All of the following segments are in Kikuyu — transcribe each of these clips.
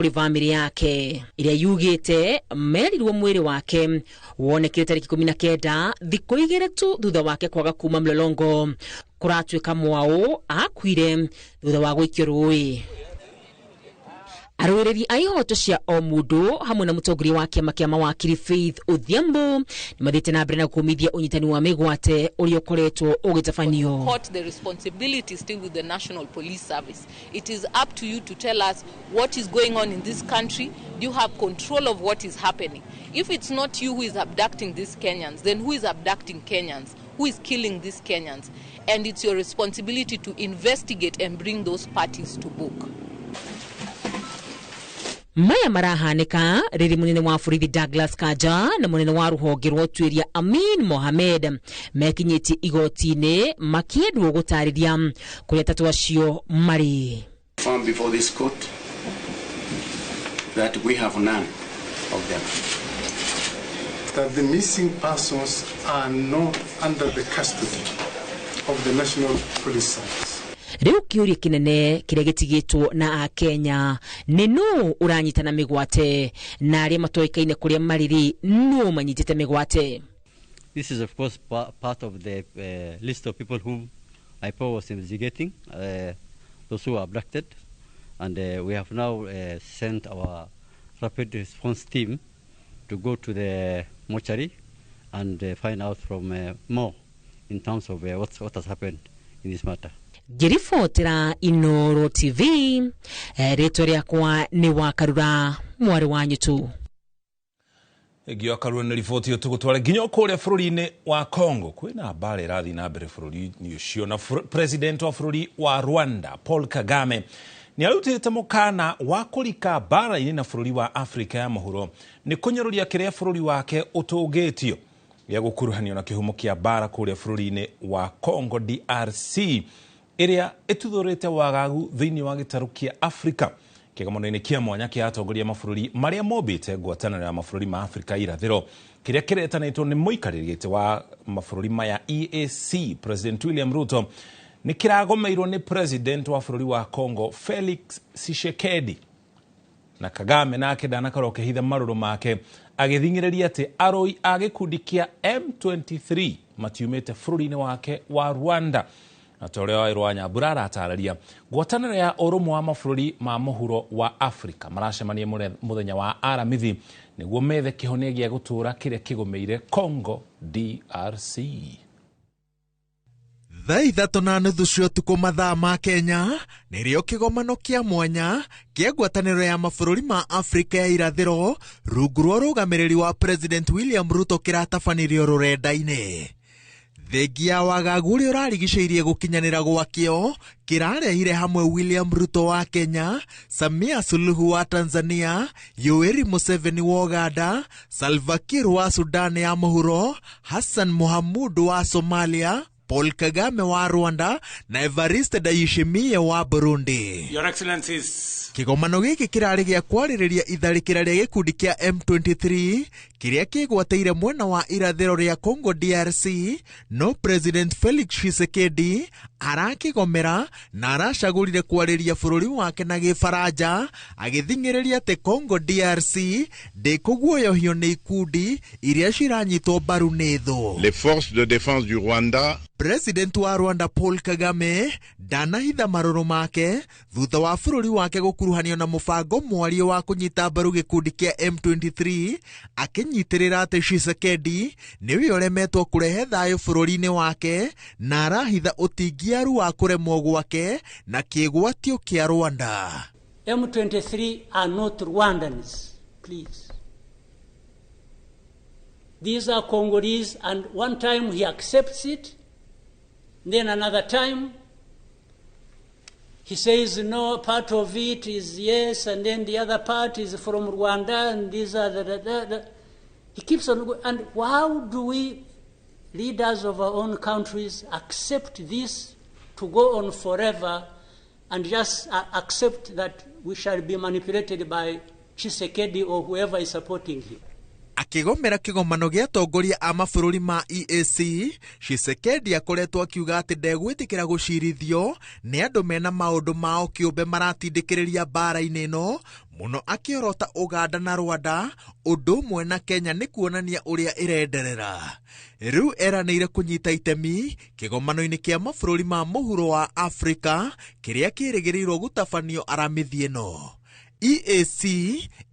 Kũrĩ bamĩrĩ yake ĩrĩa yugĩte merirwo mwĩrĩ wake wonekire tarĩki 19, thikũ 2 tu thutha wake kwaga kuma Mlolongo. Kũratuĩka mwaũ akuire thutha wa gũikio rũĩ. Arũĩrĩri a ihoto cia o mũndũ hamwe na mũtongoria wa kĩama kĩa mawakiri Faith Odhiambo nĩ mathiĩte na mbere na kũmithia ũnyitani wa mĩgwate ũrĩa ũkoretwo ũgĩtabanio. Court, the responsibility is still with the National Police Service. It is up to you to tell us what is going on in this country. Do you have control of what is happening? If it's not you who is abducting these Kenyans, then who is abducting Kenyans? Who is killing these Kenyans? And it's your responsibility to investigate and bring those parties to book. Maya marahanĩka rĩrĩ mũnene wa borithi Douglas Kanja na mũnene wa rũhonge rwa ũtuĩria Amin Mohamed mekinyĩtie igoti-inĩ makĩendwo gũtarĩria kũrĩa atatũ acio marĩ. Found before this court that we have none of them. That the missing persons are not under the custody of the National Police Service. Rĩu kĩũria kĩnene kĩrĩa gĩtigĩtwo na Akenya nĩ nũ ũranyitana mĩgwate, na arĩa matoĩkaine kũrĩa marĩ rĩ, nũ manyitĩte mĩgwate? This is, of course, part of the list of people whom IPOA was investigating, those who were abducted. And we have now sent our rapid response team to go to the mortuary and find out from more in terms of what has happened in this matter. Ngĩribotera Inoro TV, rĩtwa rĩakwa nĩ Wakarura mwarĩ wa Nyutu. Ngio akarura nĩ riboti ĩyo. Tũgũtware nginya kũrĩa bũrũri-inĩ wa Congo. Kwĩna mbara ĩrathiĩ na mbere bũrũri-inĩ ũcio, na president wa bũrũri wa Rwanda Paul Kagame nĩ arutĩte mũkana wa kũrika mbara-inĩ na bũrũri wa Afrika ya mũhuro nĩ kũnyũrũria kĩrĩa bũrũri wake ũtũngĩtio gĩa gũkuruhanio na kĩhumo kĩa mbara kũrĩa bũrũri-inĩ wa Congo DRC, ĩrĩa ĩtuthũrĩte wagagu thĩinĩ wa gĩtarũ kĩa Afrika. Kĩgomano-inĩ kĩa mwanya kĩa atongoria mabũrũri marĩa mombĩte ngwatanĩro ya mabũrũri ma Afrika irathĩro, kĩrĩa kĩretanĩtwo nĩ mũikarĩri gĩtĩ wa mabũrũri maya EAC President William Ruto, nĩ kĩragomeirwo nĩ president wa bũrũri wa Congo Felix Tshisekedi. Na Kagame nake ndanakorwo akĩhitha marũrũ make, agĩthing'ĩrĩria atĩ arũi a gĩkundi kĩa M23 matiumĩte bũrũri-inĩ wake wa Rwanda. Na ta ũrĩa Wairũ wa Nyambura aratarĩria, ngwatanĩro ya ũrũmwe wa mabũrũri ma mũhuro wa Afrika maracemania mũthenya wa Aramithi nĩguo methe kĩhonia gĩa gũtũũra kĩrĩa kĩgũmĩire Congo DRC. Thaa 3:30 cia ũtukũ mathaa ma Kenya nĩrĩo kĩgomano kĩa mwanya kĩa ngwatanĩro ya mabũrũri ma Afrika ya irathĩro rungu rwa ũrũgamĩrĩri wa President William Ruto kĩratabanirio rũrenda-inĩ. Thengia ya wagagu ũrĩa ũrarigicĩirie gũkinyanĩra gwakĩo, kĩrarehire hamwe William Ruto wa Kenya, Samia Suluhu wa Tanzania, Yoweri Museveni wa Uganda, Salva Kiir wa Sudan ya mũhuro, Hassan Mohamud wa Somalia, Paul Kagame wa Rwanda na Evariste Ndayishimiye wa Burundi. Your Excellencies, Kĩgomano gĩkĩ kĩrarĩ gĩa kwarĩrĩria itharĩkĩra rĩa gĩkundi kĩa M23 kĩrĩa kĩgwatĩire mwena wa irathĩro rĩa Congo DRC, no President Felix Tshisekedi arakĩgomera na aracagũrire kwarĩria bũrũri wake na Gĩbaranja, agĩthing'ĩrĩria atĩ Congo DRC ndĩkũguoyohio nĩ ikundi iria ciranyitwo mbaru nĩ thũ. Les forces de défense du Rwanda President wa Rwanda Paul Kagame ndanahitha marũrũ make thutha wa bũrũri wake gũkuruhanio na mũbango mwario wa kũnyita mbaru gĩkundi kĩa M23, akĩnyitĩrĩra atĩ Tshisekedi nĩwe ũremetwo kũrehe thayũ bũrũri-inĩ wake na arahitha ũtingiaru wa kũremwo gwake na kĩgwatio kĩa Rwanda. M23 are not Rwandans, please. These are Congolese, and one time he accepts it, then another time he says no, part of it is yes, and then the other part is from Rwanda, and these are the. He keeps on going. And how do we, leaders of our own countries, accept this to go on forever and just accept that we shall be manipulated by Tshisekedi or whoever is supporting him? Akĩgomera kĩgomano gĩa atongoria a mabũrũri ma EAC, Tshisekedi akoretwo akiuga atĩ ndegwĩtĩkĩra gũcirithio nĩ andũ mena maũndũ mao kĩũmbe maratindĩkĩrĩria mbara-inĩ ĩno mũno, akĩorota Uganda na Rwanda ũndũ ũmwe na Kenya nĩ kuonania ũrĩa ĩrenderera. Rĩu eranĩire kũnyita itemi kĩgomano-inĩ kĩa mabũrũri ma mũhuro wa Afrika kĩrĩa kĩrĩgĩrĩirwo gũtabanio Aramithi ĩno. EAC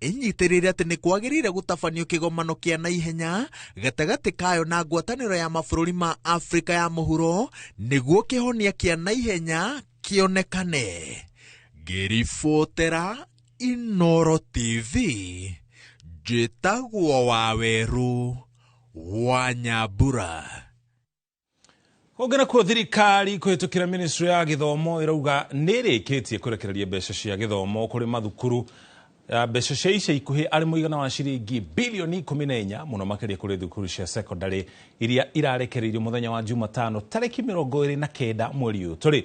ĩnyitĩrĩire atĩ nĩ kwagĩrĩire gũtabanio kĩgomano kĩa naihenya gatagatĩ kayo na ngwatanĩro ya mabũrũri ma Afrika ya mũhuro nĩguo kĩhonia kĩa naihenya kĩonekane. Ngĩribotera Inoro TV, njĩtagwo Waweru wa Nyambura. Kũngĩ nakuo thirikari kũhĩtũkĩra ministry ya gĩthomo ĩrauga nĩ ĩrĩkĩtie kũrekereria mbeca cia gĩthomo kũrĩ mathukuru, mbeca cia ica ikuhĩ arĩ mũigana wa ciringi bilioni 14 mũno makĩria kũrĩ thukuru cia secondary iria irarekereirio mũthenya wa Jumatano tarĩki 29 mweri ũyũ tũrĩ.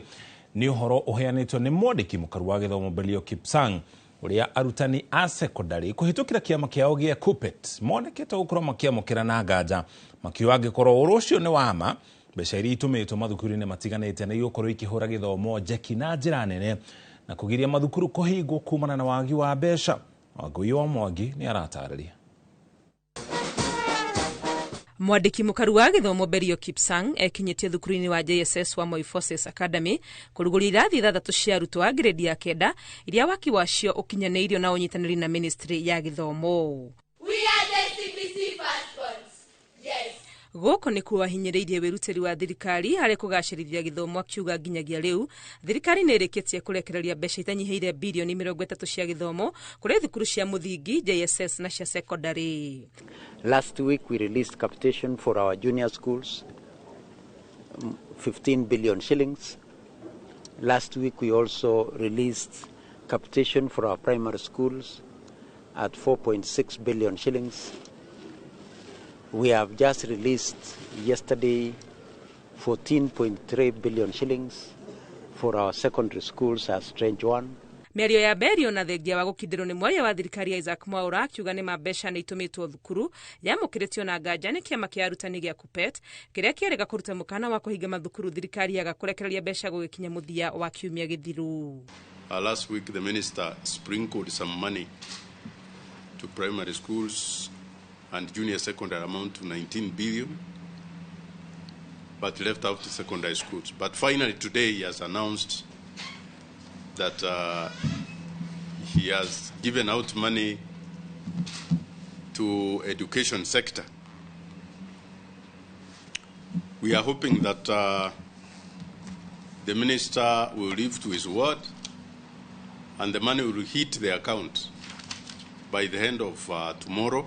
Nĩ ũhoro ũheanĩtwo nĩ mwandĩki mũkaru wa gĩthomo Belio Kipsang, ũrĩa arutani a secondary kũhĩtũkĩra kĩama kĩao gĩa KUPPET monekete gũkorwo makĩamũkĩra na nganja, makiuga angĩkorwo ũhoro ũcio nĩ wa ma, mbeca iria itũmĩtwo mathukuru-inĩ matiganĩte nĩ igũkorwo ikĩhũra gĩthomo njeki na njĩra nene na kũgiria mathukuru kũhingwo kumana na wagi wa mbeca. Wangũi wa Mwangi nĩ aratarĩria. Mwandĩki mũkaru wa gĩthomo Belio Kipsang ekinyĩtie thukuru-inĩ wa JSS wa Moi Forces Academy kũrugũria irathi 6 cia arutwo a grade ya 9 iria waki wacio ũkinyanĩirio na ũnyitanĩri na ministry ya gĩthomo. We are the CBC passports. Yes. Gũkũ nĩkuo wahinyĩrĩirie wĩrutĩri wa thirikari harĩ kũgacĩrithia gĩthomo, akiuga nginyagia rĩu thirikari nĩ ĩrĩkĩtie kũrekereria mbeca itanyihĩire bilioni 30 cia gĩthomo kũrĩ thukuru cia mũthingi, JSS na cia secondary. Last week we released capitation for our junior schools, 15 billion shillings. Last week we also released capitation for our primary schools at 4.6 billion shillings. We have just released yesterday 14.3 billion shillings for our secondary schools as Trench 1. Mĩario ya Berio na thengia wa gũkindĩrwo nĩ mwaria wa thirikari Isaac Mwaura akiuga nĩ ma mbeca nĩ itũmĩtwo thukuru yamũkĩrĩtio na nganja nĩ kĩama kĩa arutani gĩa KUPPET kĩrĩa kĩerĩga kũruta mũkana wa kũhinga mathukuru thirikari yaga kũrekereria mbeca gũgĩkinya mũthia wa kiumia gĩthiru. Last week the minister sprinkled some money to primary schools and junior secondary amount to 19 billion, but left out the secondary schools. But finally today he has announced that he has given out money to education sector. We are hoping that the minister will live to his word and the money will hit the account by the end of tomorrow.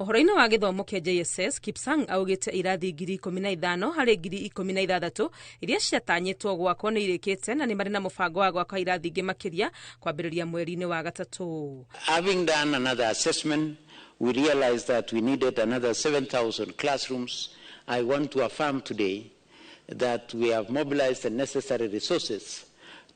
Ũhoro-inĩ wa gĩthomo kĩa JSS, Kipsang augĩte irathi 15,000 harĩ 16,000 iria ciatanyĩtwo gwakwo nĩ irĩkĩte na nĩ marĩ na mũbango wa gwaka irathi ingĩ makĩria kwambĩrĩria mweri-inĩ wa gatatũ. Having done another assessment, we realized that we needed another 7,000 classrooms. I want to affirm today that we have mobilized the necessary resources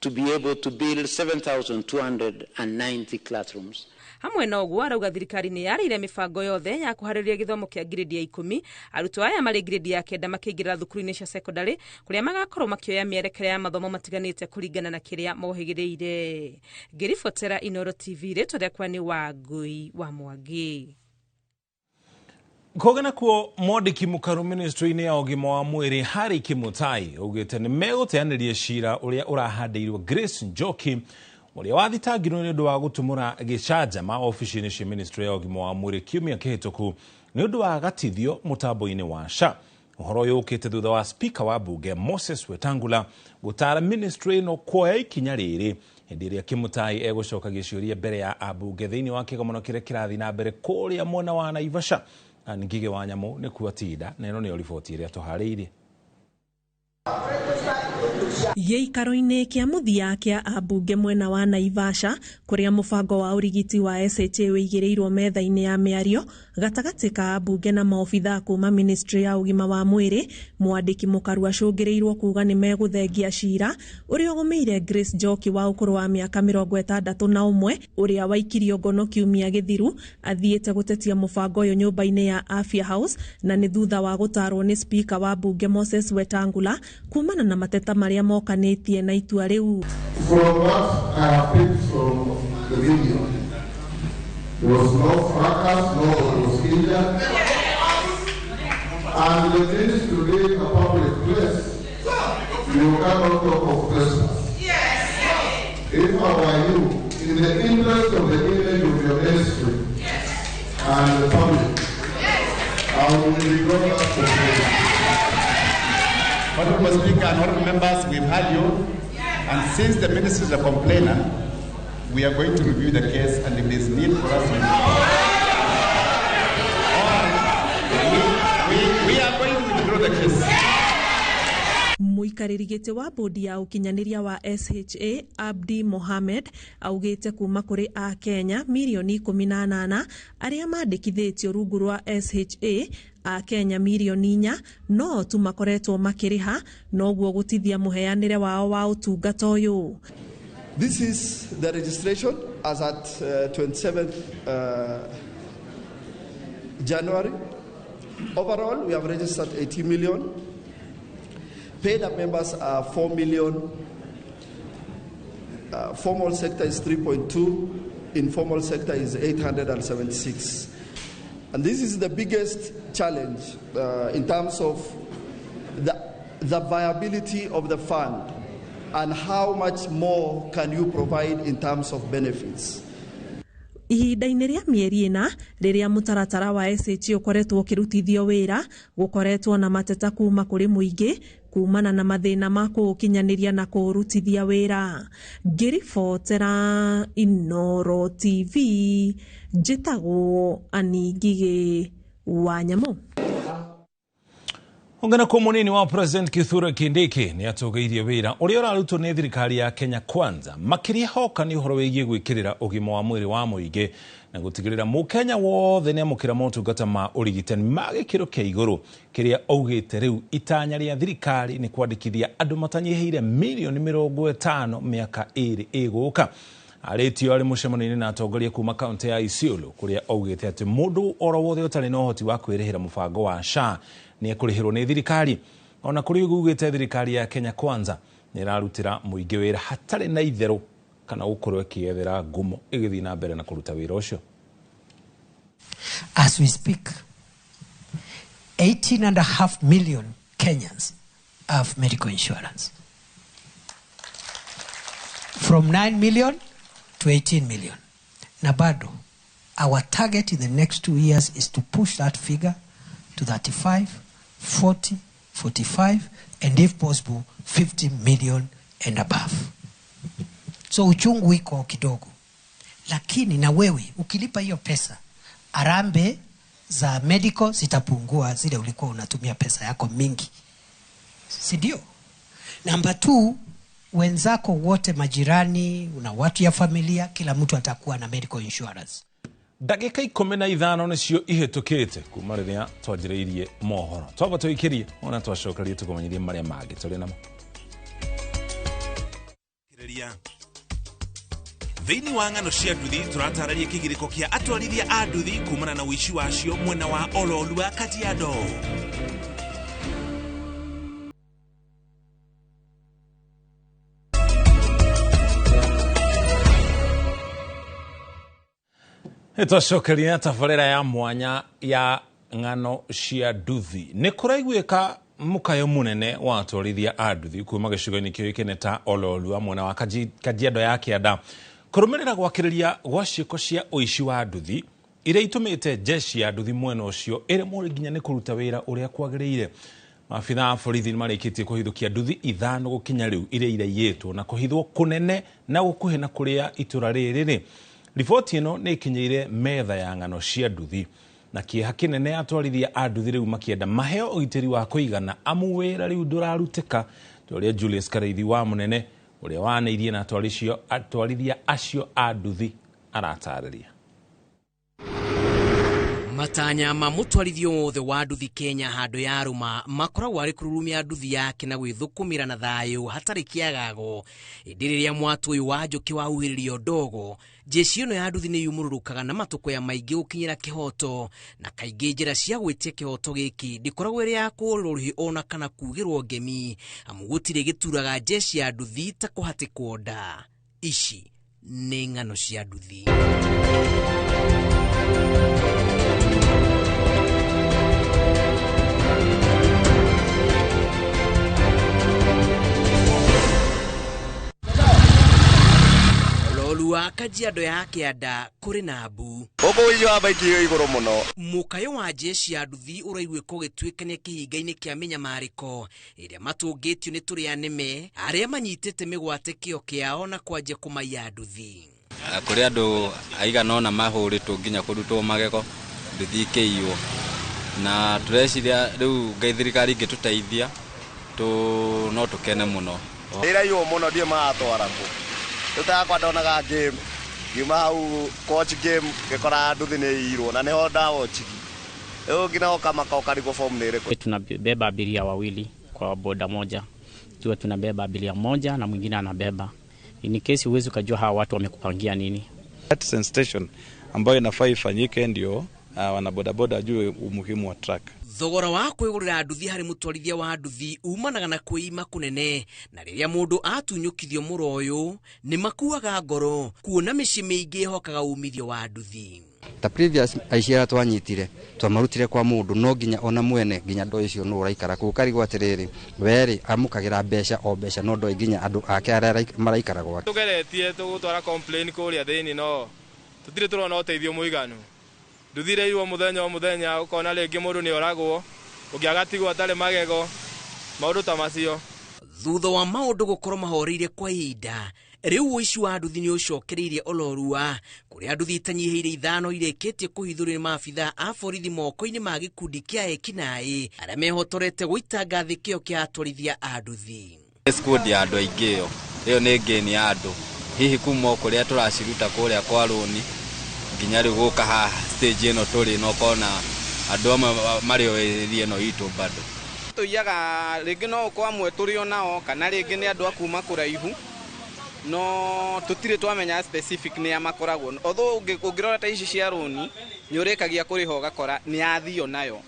to be able to build 7,290 classrooms. Hamwe na ũguo arauga thirikari nĩ yarĩire mĩbango yothe ya kũharĩrĩria gĩthomo kĩa grade ya 10 arutwo aya marĩ grade ya 9 makĩingĩra thukuru-inĩ cia secondary kũrĩa magakorwo makĩoya mĩerekera ya mathomo matiganĩte kũringana na kĩrĩa mohĩgĩrĩire. Ngĩribotera Inoro TV, rĩtwa rĩakwa nĩ Wangũi wa Mwangi. Kũngĩ nakuo mwandĩki mũkaru ministry-inĩ ya ũgima wa mwĩrĩ Harry Kimutai augĩte nĩ megũteanĩria cira ũrĩa ũrahandĩirwo Grace Njoki ũrĩa wathitangirwo nĩ ũndũ wa gũtumũra gĩcanjama obici-inĩ cia ministry ya ũgima wa mwĩrĩ kiumia kĩhĩtũku nĩ ũndũ wa gatithio mũtambo-inĩ wa SHA. Ũhoro ũyũ ũkĩte thutha wa speaker wa bunge Moses Wetangula gũtaara ministry ĩno kuoya ikinya rĩrĩ hĩndĩ ĩrĩa Kimutai egũcokagia ciũria mbere ya ambunge thĩinĩ wa kĩgomano kĩrĩa kĩrathiĩ na mbere kũrĩa mwena wa Naivasha. Na Ngige wa Nyamũ nĩ kuo atinda na ĩno nĩyo riboti ĩrĩa tũharĩirie. Gĩikaro-inĩ kĩa mũthia kĩa ambunge mwena wa Naivasha kũrĩa mũbango wa ũrigiti wa SHA wĩigĩrĩirwo metha-inĩ ya mĩario gatagatĩ ka ambunge na maobithaa kuma ministry ya ũgima wa mwĩrĩ, mwandĩki mũkaru acũngĩrĩirwo kuga nĩ megũthengia cira ũrĩa ũgũmĩire Grace Njoki wa ũkũrũ wa mĩaka 61 ũrĩa waikirio ngono kiumia gĩthiru athiĩte gũtetia mũbango ũyũ nyũmba-inĩ ya Afya House, na nĩ thutha wa gũtarwo nĩ speaker wa bunge Moses Wetangula kumana na mateta marĩa mokanĩtie na itua rĩu. From what I have picked from the video, there was no fracas, no one was injured, and the ministry being a public place, you cannot talk of trespass. If I were you, in the interest of the image of your ministry and the public, I would withdraw that complaint. Honorable Speaker and honorable members, we've heard you. And since the minister is a complainer, we are going to review the case, and if there's need for us to we are going to withdraw the case. Mũikarĩri gĩtĩ wa bodi ya ũkinyanĩria wa SHA Abdi Mohamed augĩte kuma kũrĩ a Kenya mirioni 18 arĩa mandĩkithĩtio rungu rwa SHA, a Kenya mirioni 4 no tu makoretwo makĩrĩha, noguo gũtithia mũheanĩre wao wa ũtungata ũyũ. This is the registration as at 27th January. Overall, we have registered 80 million. Paid up members are 4 million. Formal sector is 3.2. Informal sector is 876. And this is the biggest challenge in terms of the viability of the fund and how much more can you provide in terms of benefits. Ihinda-inĩ rĩa mĩeri 4 rĩrĩa mũtaratara wa SHA ũkoretwo ũkĩrutithio wĩra, gũkoretwo na mateta kuma kũrĩ mũingĩ kumana na mathĩna ma kũũkinyanĩria na kũũrutithia wĩra. Ngĩribotera Inooro TV, njĩtagwo Annie Ngigĩ wa Nyamũ. Ongana munini wa President Kithure Kindiki ni atũgĩirie wĩra ũrĩa ũrarutwo nĩ thirikari ya Kenya Kwanza, makĩria hoka nĩ ũhoro wĩgiĩ gwĩkĩrĩra ũgima wa mwĩrĩ wa mũingĩ na gũtigĩrĩra mũkenya wothe nĩ amũkĩra motungata ma ũrigitani ma gĩkĩro kĩa igũrũ, kĩrĩa augĩte rĩu itanya rĩa thirikari nĩ kwandĩkithia andũ matanyihĩire mirioni 50 mĩaka 2 ĩgũka. Arĩtio arĩ mũcemanio-inĩ na atongoria kuma kaunti ya Isiolo kũrĩa augĩte atĩ mũndũ oro wothe ũtarĩ na ũhoti wa kwĩrĩhĩra mũbango wa SHA nĩ ekũrĩhĩrwo nĩ thirikari. Ona kũrĩ ũguo ugĩte thirikari ya Kenya Kwanza nĩ ĩrarutĩra mũingĩ wĩra hatarĩ na itherũ kana gũkorwo ĩkĩethera ngumo ĩgĩthiĩ na mbere na kũruta wĩra ũcio. As we speak, 18.5 million Kenyans have medical insurance. From 9 million to 18 million. Na bado, our target in the next 2 years is to push that figure to 35, 40, 45, and if possible, 50 million and above. So uchungu iko kidogo. Lakini na wewe, ukilipa hiyo pesa, arambe za medical zitapungua zile ulikuwa unatumia pesa yako mingi. Si ndio? Number 2, wenzako wote majirani, una watu ya familia, kila mtu atakuwa na medical insurance. Ndagĩka 15 nĩcio ihĩtũkĩte kuma rĩrĩa twanjĩrĩirie mohoro. Twamba tũikĩrie ona twacokerie tũkũmenyithie marĩa mangĩ tũrĩ namo. Thĩinĩ wa ng'ano cia nduthi tũratarĩria kĩgirĩko kĩa atwarithia a nduthi kumana na ũici wacio mwena wa Ololua Kajiado. Twacokeria tabarĩra ya mwanya ya ng'ano cia nduthi. Nĩ kũraiguĩka mũkayo mũnene wa atwarithia a nduthi kuma gĩcigo-inĩ kĩũĩkaine ta Ololua mwena wa Kajiado ya Kĩanda kũrũmĩrĩra gwakĩrĩria gwa ciĩko cia ũici wa nduthi iria itũmĩte jeshi ya nduthi mwena ũcio ĩremwo nginya nĩ kũruta wĩra ũrĩa kwagĩrĩire. Maabithaa a borithi nĩmarĩkĩtie kũhithũkia nduthi 5 gũkinya rĩu iria iraiyĩtwo na kũhithwo kũnene na gũkuhĩ na kũrĩa itũra rĩrĩ rĩ. Riboti ĩno nĩ ĩkinyĩire metha ya ng'ano cia nduthi na kĩeha kĩnene atwarithia a nduthi rĩu makĩenda maheo ũgitĩri wa kũigana amu wĩra rĩu ndũrarutĩka. Ũrĩa Julius Kareithi wa Munene ũrĩa wanĩirie na atwarithia acio a nduthi aratarĩria. Matanya ma mutwarithia wothe wa nduthi Kenya handu ya ruma makoragwo arĩ kũrurumia nduthi yake na gwĩthũkũmĩra na thayũ hatarĩ kĩagago. Ĩndĩ rĩrĩa mwatũ ũyũ wa njũkĩ wahuhĩrĩrio ndogo, jeshi ĩno ya nduthi nĩ yumũrũrũkaga na matũkũya maingĩ gũkinyĩra kĩhoto, na kaingĩ njĩra cia gwĩtia kĩhoto gĩkĩ ndĩkoragwo ĩrĩ ya kũũrĩrwo rũhĩ ona kana kugĩrwo ngemi, amu gũtirĩ gĩturaga jeshi ya nduthi ta kũhatĩkwo nda. Ici nĩ ng'ano cia nduthi. Ololua Kajiado ya Kĩanda kũrĩ na mbu. Gũkũ ũici wa baiki wĩ igũrũ mũno. Mũkayo wa jeshi ya nduthi ũraiguĩka ũgĩtuĩkania kĩhinga-inĩ kĩa mĩnyamarĩko ĩrĩa matũngĩtio nĩ tũrĩa nĩme arĩa manyitĩte mĩgwate kĩo kĩao na kwanjia kũmaiya nduthi. Kũrĩ andũ aigana ũna mahũrĩtwo nginya kũrutwo magego nduthi ikĩiywo, na tũreciria rĩu Ngai thirikari ĩngĩtũteithia no tũkene mũno. Ĩraiywo mũno ndiũĩ maratwara kũ. Rĩu ta yakwa ndonaga game ngiuma hau coach game ngĩkora nduthi nĩ ĩiyirwo na nĩho ndawochigi. Rĩu nginya ũkamaka ũkarigwo form nĩ ĩrĩkũ. Tunabeba abiria wawili kwa boda moja, tuwe tunabeba abiria moja na mwingine anabeba. In case huwezi ukajua hawa watu wamekupangia nini. That sensation ambayo inafaa ifanyike ndio wanabodaboda wajue umuhimu wa truck. Thogora wa kwĩgũrĩra nduthi harĩ mũtwarithia wa nduthi umanaga na kwĩima kũnene, na rĩrĩa mũndũ atunyũkithio mũro ũyũ nĩ makuaga ngoro kuona mĩciĩ mĩingĩ ĩhokaga umithio wa nduthi. Ta previous aici arĩa twanyitire twamarutire kwa mũndũ no nginya ona mwene nginya ndoo icio no ũraikara kũu ũkarigwo atĩrĩrĩ werĩ amũkagĩra mbeca o mbeca no ndoĩ nginya andũ ake arĩa maraikara gwake. Tũgeretie tũgũtwara complain kũrĩa thĩinĩ no tũtirĩ tũrona ũteithio mũiganu. Nduthi iraiywo mũthenya o mũthenya ũkona rĩngĩ mũndũ nĩ oragwo ũngĩ agatigwo atarĩ magego maũndũ ta macio. Thutha wa maũndũ gũkorwo mahoreire kwa ihinda rĩu ũici wa nduthi nĩ ũcokereirie Olorua kũrĩa nduthi itanyihĩire 5 irĩkĩtie kũhithũrĩrio nĩ maabithaa a borithi moko-inĩ ma gĩkundi kĩa ekinaĩ arĩa mehotorete gũitanga thĩ kĩo kĩa atwarithia a nduthi. Squad ya andũ aingĩ ĩyo ĩyo nĩ ngĩni ya andũ hihi kuma o kũrĩa tũraciruta kũrĩa kwa rũni nginya rĩu gũka haha stage ĩno tũrĩ na ũkona andũ amwe marĩ o area ĩno itũ bado. Tũiyaga rĩngĩ no ũkorwo amwe tũrĩ o nao kana rĩngĩ nĩ andũ a kuma kũraihu no tũtirĩ twamenya specific nĩ a makoragwo. Although ũngĩrora ta ici cia rũni nĩ ũrĩkagia kũrĩha ũgakora nĩ athio nayo,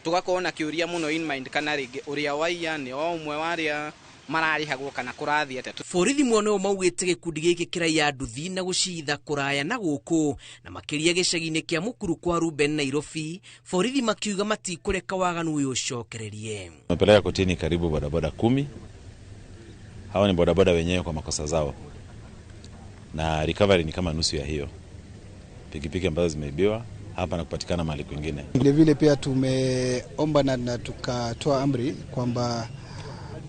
tũgakorwo na kĩũria mũno in mind kana rĩngĩ ũrĩa waiya nĩ o ũmwe wa arĩa mararĩhagwo kana kũrathiĩ atĩa. Borithi mwena ũyũ maugĩte gĩkundi gĩkĩ kĩraiya nduthi na gũcitha kũraya na gũkũ na makĩria gĩcagi-inĩ kĩa Mũkuru kwa Ruben Nairobi. Borithi makiuga matikũreka waganu ũyũ ũcokererie. Tumepeleka kotini karibu bodaboda 10. Hawa ni bodaboda wenyewe kwa makosa zao, na recovery ni kama nusu ya hiyo pikipiki ambazo zimeibiwa hapa na kupatikana mahali kwingine. Vile vile pia tumeomba na tukatoa amri kwamba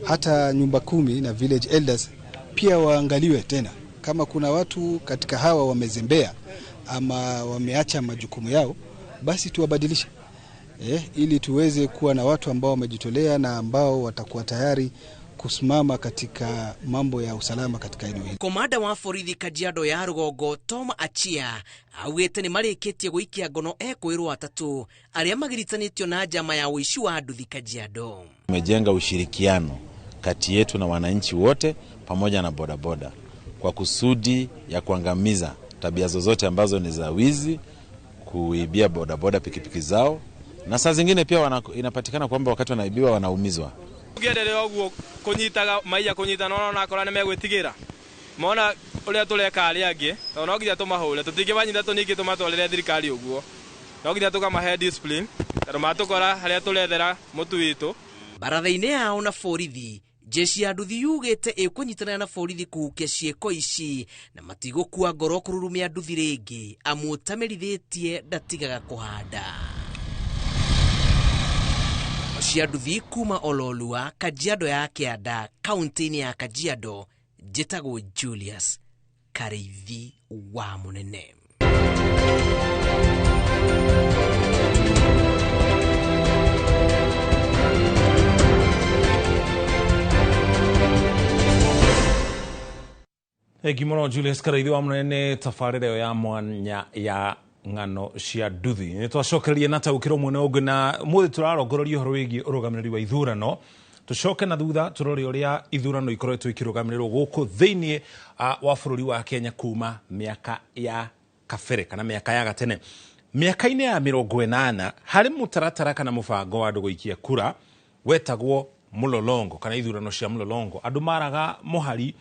hata nyumba 10 na village elders pia waangaliwe tena, kama kuna watu katika hawa wamezembea ama wameacha majukumu yao, basi tuwabadilishe ili tuweze kuwa na watu ambao wamejitolea na ambao watakuwa tayari kusimama katika mambo ya usalama katika eneo hili. Komanda wa borithi Kajiado ya Rũgongo Tom Achia augĩte nĩ marĩkĩtie gũikia ngono ekwĩrwo 3 arĩa magiritanĩtio na njama ya ũici wa nduthi Kajiado. Tumejenga ushirikiano kati yetu na wananchi wote pamoja na bodaboda kwa kusudi ya kuangamiza tabia zozote ambazo ni za wizi, kuibia bodaboda pikipiki zao, na saa zingine pia inapatikana kwamba wakati wanaibiwa wanaumizwa. Ũngĩenderea ũguo kũnyitaga maiya kũnyitana ona akora nĩ megwĩtigĩra mona ũrĩa tũreka arĩa angĩ, tondũ no nginya tũmahũre, tũtingĩmanyita tũningĩ tũmatwarĩre thirikari ũguo, no nginya tũkamahe discipline tondũ matũkora harĩa tũrethera mũtu witũ. Baratha-inĩ yao na borithi, jeshi ya nduthi yugĩte ĩkũnyitanĩra na borithi kũhukia ciĩko ici na matigũkua ngoro kũrurumia nduthi rĩngĩ, amu ũtamerithĩtie ndatigaga kũhanda. Cia nduthi kuma Ololua, Kajiado ya Kĩanda, kaunti-inĩ ya Kajiado, njĩtagwo Julius Kareithi wa Mũnene. Thengi mũno Julius Karaithi wa mũnene tabarĩra ĩyo ya mwanya ya ng'ano cia nduthi. Nĩ twacokereria na taũkĩro mwena ũngĩ, na mũthĩ tũrarongoreria ũhoro wĩgiĩ ũrũgamĩrĩri wa ithurano. Tũcoke na thutha tũrore ũrĩa ithurano ikoretwo ikĩrũgamĩrĩrwo gũkũ thĩinĩ wa bũrũri wa Kenya kuma mĩaka ya kabere kana mĩaka ya gatene. Mĩaka-inĩ ya 80 harĩ mũtaratara kana mũbango wa andũ gũikia kura wetagwo mũlolongo kana ithurano cia mũlolongo. Andũ maraga mũhari,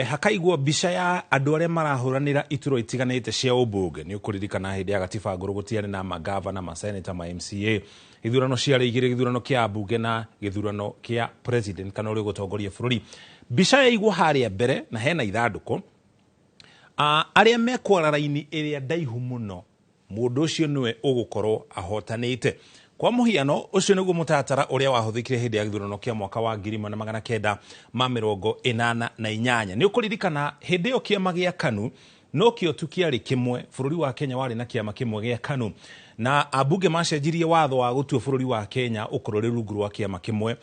hakaigwo mbica ya andũ arĩa marahũranĩra iturwa itiganĩte cia ũmbunge. Nĩ ũkũririkana hĩndĩ ya gatiba ngũrũ gũtiarĩ na magavana, maseneta, ma MCA. Ithurano ciarĩ igĩrĩ, gĩthurano kĩa mbunge na gĩthurano kĩa president kana ũrĩa ũgũtongoria bũrũri. Mbica yaigwo harĩa mbere na hena ithandũkũ. Arĩa mekwara raini ĩrĩa ndaihu mũno, mũndũ ũcio nĩwe ũgũkorwo ahotanĩte. Kwa mũhiano, ũcio nĩguo mũtaratara ũrĩa wahũthĩkire hĩndĩ ya gĩthurano kĩa mwaka wa 1988. Nĩ ũkũririkana hĩndĩ ĩyo kĩama gĩa KANU no kĩo tu kĩarĩ kĩmwe. Bũrũri wa Kenya warĩ na kĩama kĩmwe gĩa KANU, na ambunge macenjirie watho wa gũtua bũrũri wa Kenya ũkorwo ũrĩ rungu rwa kĩama kĩmwe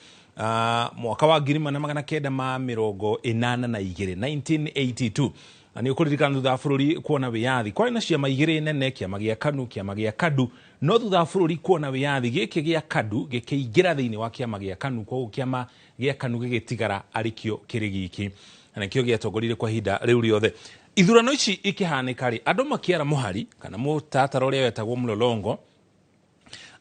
mwaka wa 1982, 1982. Na nĩ ũkũririkana thutha wa bũrũri kuona wĩyathi kwarĩ na ciama igĩrĩ nene, kĩama gĩa KANU, kĩama gĩa KADU. No thutha wa bũrũri kuona wĩyathi, gĩkĩ gĩa KADU gĩkĩingĩra thĩinĩ wa kĩama gĩa KANU, koguo kĩama gĩa KANU gĩgĩtigara arĩ kĩo kĩrĩ giki, na nĩkĩo gĩatongoririe kwa ihinda rĩu rĩothe. Ithurano ici ikĩhanĩka rĩ, andũ makĩara mũhari kana mũtaratara ũrĩa wetagwo mũlolongo,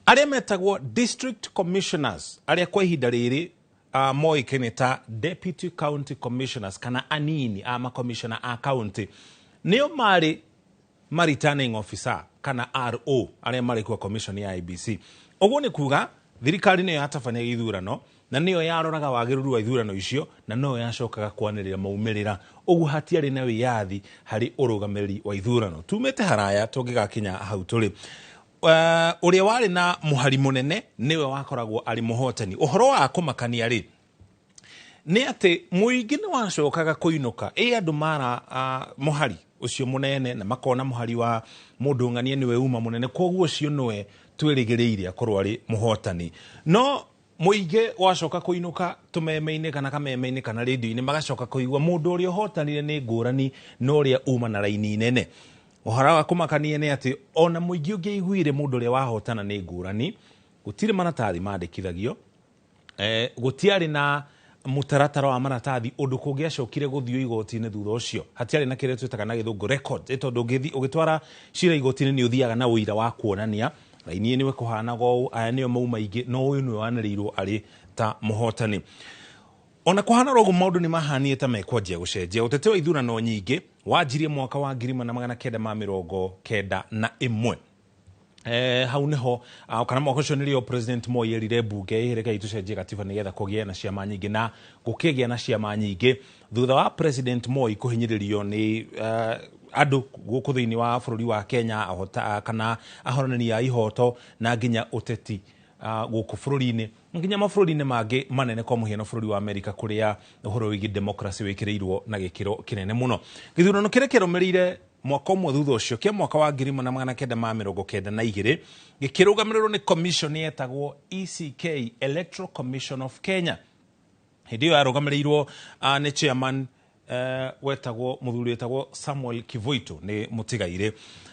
arĩa metagwo district commissioners, arĩa kwa ihinda rĩrĩ moĩkaine ta deputy county commissioners kana anini a makomishona a county, nĩo marĩ ma returning officer kana RO arĩa marĩ kwa commission ya IEBC. Ũguo nĩ kuga thirikari nĩyo yatabania ithurano na nĩyo yaroraga wagĩrĩru wa ithurano icio na noyo yacokaga kwanĩrĩra maumĩrĩra. Ũguo hatiarĩ na wĩyathi harĩ ũrũgamĩrĩri wa ithurano. Tumĩte haraya tũngĩgakinya hau tũrĩ. Ũrĩa warĩ na mũhari mũnene nĩwe wakoragwo arĩ mũhotani. Ũhoro wa kũmakania rĩ nĩ atĩ mũingĩ nĩ wacokaga kũinũka, ĩ andũ mara mũhari ũcio mũnene na makona mũhari wa mũndũ ng'ania nĩwe uma mũnene, koguo ũcio nĩwe twĩrĩgĩrĩire akorwo arĩ mũhotani. No mũingĩ wacoka kũinũka tũmeme-inĩ kana kameme-inĩ kana rĩndiũ-inĩ, magacoka kũigua mũndũ ũrĩa ũhotanire nĩ ngũrani na ũrĩa uma na raini nene. Ũhoro wa kũmakania nĩ atĩ ona mũingĩ ũngĩaiguire mũndũ ũrĩa wahotana nĩ ngũrani, gũtirĩ maratathi mandĩkithagio, gũtiarĩ na mũtaratara wa maratathi ũndũ kũngĩacokire gũthiĩ igoti-inĩ thutha ũcio. Hatiarĩ na kĩrĩa twĩtaga na gĩthũngũ record, tondũ ũgĩtwara cira igoti-inĩ nĩ ũthiaga na ũira wa kuonania raini nĩwe kũhanaga ũũ, aya nĩo mauma aingĩ, no ũyũ nĩwe wanĩrĩirwo arĩ ta mũhotani. Ona kũhana ũguo maũndũ nĩ mahanire ta mekwanjia gũcenjia. Ũteti wa ithurano nyingĩ wanjirie mwaka wa 1991. Hau nĩho kana mwaka ũcio nĩrĩo President Moi erire mbunge ĩreke tũcenjie gatiba nĩgetha kũgĩe na ciama nyingĩ, na gũkĩgĩa na ciama nyingĩ thutha wa President Moi kũhinyĩrĩrio nĩ andũ gũkũ thĩinĩ wa bũrũri wa Kenya, kana ahorani a ihoto na nginya ũteti gũkũ bũrũri-inĩ nginya mabũrũri-inĩ mangĩ manene, kwa mũhiano bũrũri wa Amerika kũrĩa ũhoro wĩgiĩ democracy wĩkĩrĩirwo na gĩkĩro kĩnene mũno. Gĩthurano kĩrĩa kĩrũmĩrĩire mwaka ũmwe thutha ũcio kĩa mwaka wa 1992 gĩkĩrũgamĩrĩrwo nĩ commission yetagwo ECK, Electoral Commission of Kenya. Hĩndĩ ĩyo yarũgamĩrĩirwo nĩ chairman wetagwo mũthuri wetagwo Samuel Kivuitu nĩ mũtigairĩ.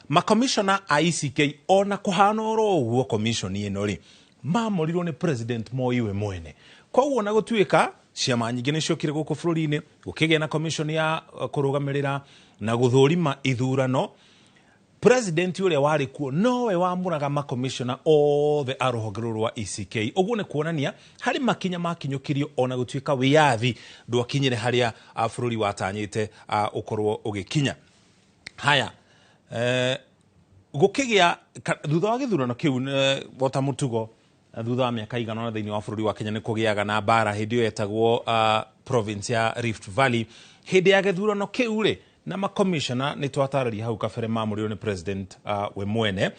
Makomishona a ECK ona kũhana oro ũguo commission ĩno rĩ maamũrirwo nĩ President Moi we mwene. Koguo na gũtuĩka ciama nyingĩ nĩ ciokire gũkũ bũrũri-inĩ, gũkĩgĩa na commission ya kũrũgamĩrĩra na gũthũrima ithurano, President ũrĩa warĩ kuo nowe wamũraga makomishona othe a rũhonge rũrũ rwa ECK. Ũguo nĩ kuonania harĩ makinya makinyũkirio ona gũtuĩka wĩyathi ndwakinyire harĩa bũrũri watanyĩte ũkorwo ũgĩkinya. Haya, gũkĩgĩa thutha wa gĩthurano kĩu ota mũtugo thutha wa mĩaka igana ũna thĩinĩ wa bũrũri wa Kenya nĩ kũgĩaga na mbara hĩndĩ ĩyo yetagwo province ya Rift Valley. Hĩndĩ ya gĩthurano kĩu rĩ, na makomishona nĩ twatarĩria hau kabere maamũrirwo nĩ President we mwene.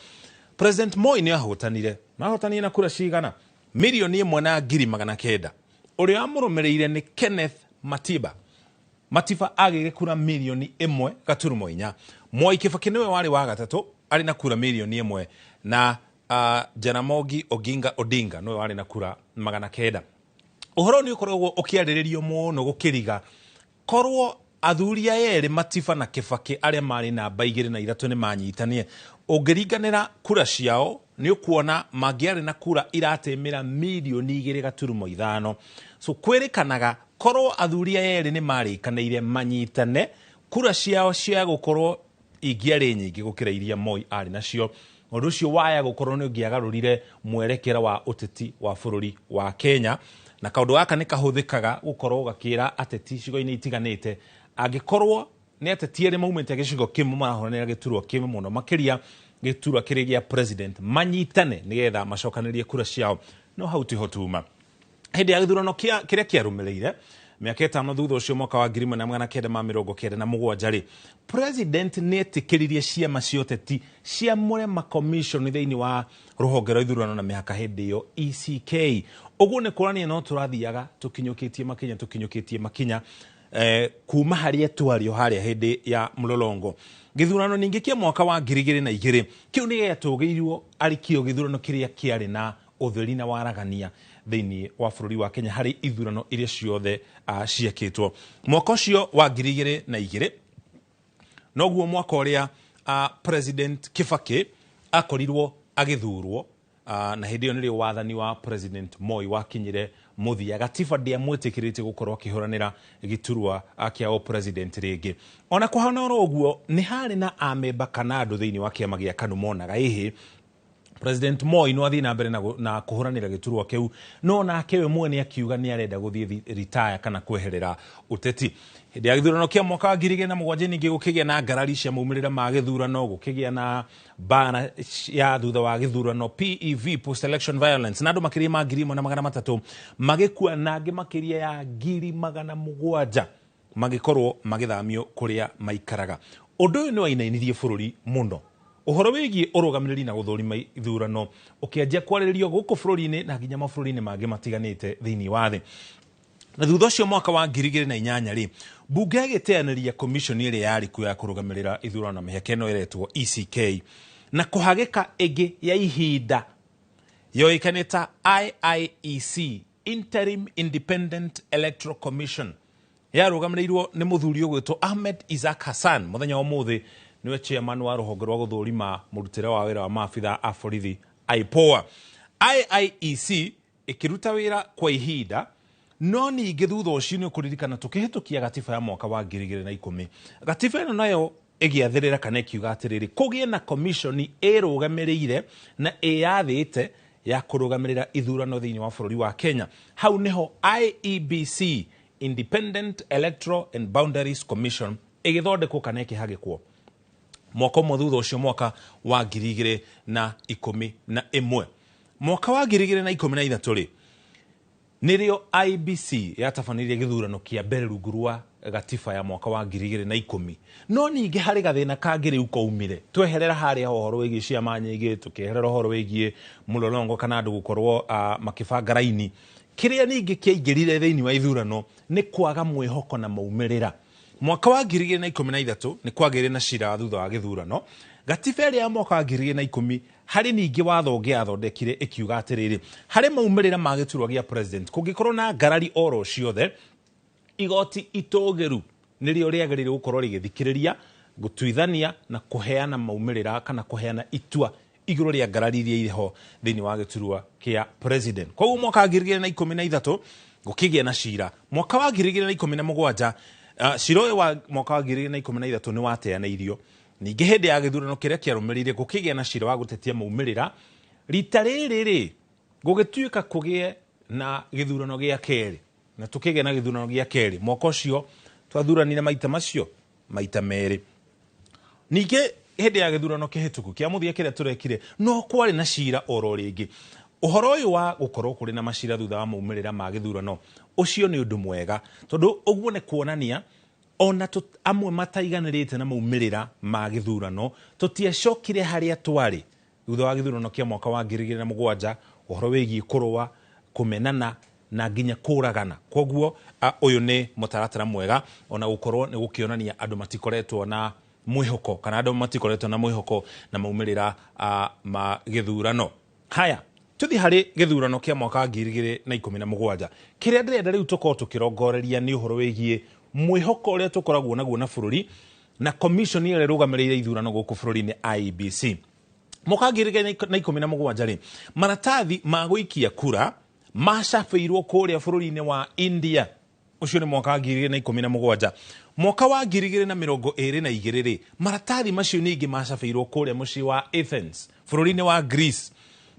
President Moi nĩ ahotanire, na ahotanire na kura cigana 1,900,000. Ũrĩa wamũrũmĩrĩire nĩ Kenneth Matiba. Matiba agĩire kura 1.4 million. Mwai Kibaki nĩwe warĩ wa gatatũ arĩ na kura 1 million, na Jaramogi Oginga Odinga nĩwe warĩ na kura 900. Ũhoro nĩ ũkoragwo ũkĩarĩrĩrio mũno gũkĩriga korwo Athuri aya erĩ Matiba na Kibaki arĩa marĩ namba 2 na 3 nĩ manyitanie. Ũngĩringanĩra kura ciao nĩ ũkuona mangĩarĩ na kura iratĩmĩra mirioni 2.5. So kwĩrĩkanaga korwo athuri aya erĩ nĩ marĩkanĩire manyitane, kura ciao cia gũkorwo ingĩarĩ nyingĩ gũkĩra iria Moi arĩ nacio. Ũndũ ũcio waya gũkorwo nĩ ũngĩagarũrire mwerekera wa ũteti wa bũrũri wa Kenya. Na kaũndũ gaka nĩ kahũthĩkaga gũkorwo gakĩra ateti icigo-inĩ itiganĩte, angĩkorwo nĩ ateti erĩ maumĩte gĩcigo kĩmwe marahũranĩra gĩturwa kĩmwe mũno makĩria gĩturwa kĩrĩ gĩa president, manyitane nĩgetha macokanĩrie kura ciao. No hau tiho tuma. Hĩndĩ ya gĩthurano kĩrĩa kĩarũmĩrĩire mĩaka 5 thutha ũcio, mwaka wa 1997 rĩ, president nĩ etĩkĩririe ciama cia ũteti ciamũre makomishoni thĩinĩ wa rũhonge rwa ithurano na mĩhaka hĩndĩ ĩyo ECK. Ũguo nĩ kuonania no tũrathiaga tũkinyũkĩtie makinya kuma harĩa twarĩ harĩa hĩndĩ ya mũlolongo. Gĩthurano ningĩ kĩa mwaka wa 2002 kĩu nĩ gĩatũgĩirwo arĩ kĩo gĩthurano kĩrĩa kĩarĩ na ũtheri na waragania thĩinĩ wa bũrũri wa Kenya harĩ ithurano iria ciothe ciekĩtwo. Mwaka ũcio wa 2002 noguo mwaka ũrĩa President Kibaki akorirwo agĩthurwo, na hĩndĩ ĩyo nĩrĩo wathani wa President Moi wakinyire mũthia. Gatiba ndĩamwĩtĩkĩrĩtie gũkorwo akĩhũranĩra gĩturwa kĩa president rĩngĩ. Ona kũhana oro ũguo, nĩ harĩ na amemba kana andũ thĩinĩ wa kĩama gĩa KANU monaga ĩhĩ President Moi no athiĩ na mbere na kũhũranĩra gĩturwa kĩu, no nake we mwene akiuga nĩ arenda gũthiĩ retire kana kweherera ũteti. Hĩndĩ ya gĩthurano kĩa mwaka wa 2007 ningĩ gũkĩgĩa na ngarari cia maumĩrĩra ma gĩthurano, gũkĩgĩa na mbara ya thutha wa gĩthurano PEV, post election violence, na andũ makĩria ma 1,300 magĩkua na angĩ makĩria ya 700 magĩkorwo magĩthamio kũrĩa maikaraga. Ũndũ ũyũ nĩ wainainirie bũrũri mũno. Ũhoro wĩgiĩ ũrũgamĩrĩri na gũthũrima ithurano ũkĩanjia kwarĩrĩrio gũkũ bũrũri-inĩ na nginya mabũrũri-inĩ mangĩ matiganĩte thĩinĩ wa thĩ. Na thutha ũcio mwaka wa 2008 rĩ, mbunge ĩgĩteanĩria commission ĩrĩa yarĩ kuo ya kũrũgamĩrĩra ithurano na mĩhaka ĩno ĩretwo ECK, na kũhagĩka ĩngĩ ya ihinda yoĩkaine ta IIEC, Interim Independent Electoral Commission, yarũgamĩrĩirwo nĩ mũthuri ũgwĩtwo Ahmed Isaac Hassan. Mũthenya wa ũmũthĩ niwe chairman wa rũhonge rwa gũthũrima mũrutĩre wa wĩra wa maabitha a borithi IPOA. IIEC ĩkĩruta wĩra kwa ihinda, no ningĩ thutha ũcio nĩ ũkũririkana tũkĩhĩtũkia gatiba ya mwaka wa 2010. Gatiba ĩno nayo ĩgĩathĩrĩra kana ĩkiuga atĩrĩrĩ, kũgĩe na commission ĩrũgamĩrĩire na ĩyathĩte ya kũrũgamĩrĩra ithurano thĩinĩ wa bũrũri wa Kenya. Hau nĩho IEBC, Independent Electoral and Boundaries Commission, ĩgĩthondekwo kana ĩkĩhagĩkwo mwaka ũmwe thutha ũcio, mwaka wa 2011. Mwaka wa 2013 rĩ, nĩrĩo IBC yatabanirie gĩthurano kĩa mbere rungu rwa gatiba ya mwaka wa 2010. No ningĩ harĩ gathĩna kangĩ rĩu kaumire. Tweherera harĩa ũhoro wĩgiĩ ciama nyingĩ, tũkĩeherera ũhoro wĩgiĩ mũlolongo kana andũ gũkorwo makĩbanga raini. Kĩrĩa ningĩ kĩaingĩrire thĩinĩ wa ithurano nĩ kwaga mwĩhoko na maumĩrĩra. Mwaka wa 2013 nĩ kwagĩire na cira thutha wa gĩthurano. Gatiba ĩrĩa ya mwaka wa 2010 harĩ ningĩ watho ũngĩ yathondekire ĩkiuga atĩrĩrĩ, harĩ maumĩrĩra ma gĩturwa gĩa president kũngĩkorwo na ngarari oro ciothe, igoti itũgĩru nĩrĩo rĩagĩrĩire gũkorwo rĩgĩthikĩrĩria, gũtuithania na kũheana maumĩrĩra kana kũheana itua igũrũ rĩa ngarari iria irĩ ho thĩinĩ wa gĩturwa kĩa president. Koguo mwaka wa 2013 gũkĩgĩa na cira. Mwaka wa 2017 cira ũyũ wa mwaka wa 2013 nĩ wateanĩirio. Ningĩ hĩndĩ ya gĩthurano kĩrĩa kĩarũmĩrĩire gũkĩgĩa na cira wa gũtetia maumĩrĩra. Rita rĩrĩ rĩ, gũgĩtuĩka kũgĩe na gĩthurano gĩa kerĩ, na tũkĩgĩa na gĩthurano gĩa kerĩ mwaka ũcio twathuranire maita macio maita merĩ. Ningĩ hĩndĩ ya gĩthurano kĩhĩtũku kĩa mũthia kĩrĩa tũrekire no kwarĩ na cira oro rĩngĩ. Ũhoro ũyũ wa gũkorwo kũrĩ na macira thutha wa maumĩrĩra ma gĩthurano ũcio nĩ ũndũ mwega, tondũ ũguo nĩ kuonania ona amwe mataiganĩrĩte na maumĩrĩra ma gĩthurano tũtiacokire harĩa twarĩ thutha wa gĩthurano kĩa mwaka wa 2007, ũhoro wĩgiĩ kũrũa, kũmenana na nginya kũragana. Koguo ũyũ nĩ mũtaratara mwega, ona gũkorwo nĩ gũkĩonania andũ matikoretwo na mwĩhoko kana andũ matikoretwo na mwĩhoko na maumĩrĩra ma gĩthurano. Haya, tuthi harĩ gĩthurano kĩa mwaka wa 2017. Kĩrĩa ndĩrenda rĩu tũkorwo tũkĩrongoreria nĩ ũhoro wĩgiĩ Mwĩhoko ũrĩa tũkoragwo naguo na bũrũri na commission ĩrĩa ĩrũgamĩrĩire ithurano gũkũ bũrũri-inĩ IEBC. Mwaka 2017 rĩ, maratathi ma gũikia kura macabĩirwo kũrĩa bũrũri-inĩ wa India. Ũcio nĩ mwaka wa 2017. Mwaka wa 2022 rĩ, maratathi macio ningĩ macabĩirwo kũrĩa mũciĩ wa Athens bũrũri-inĩ wa Greece.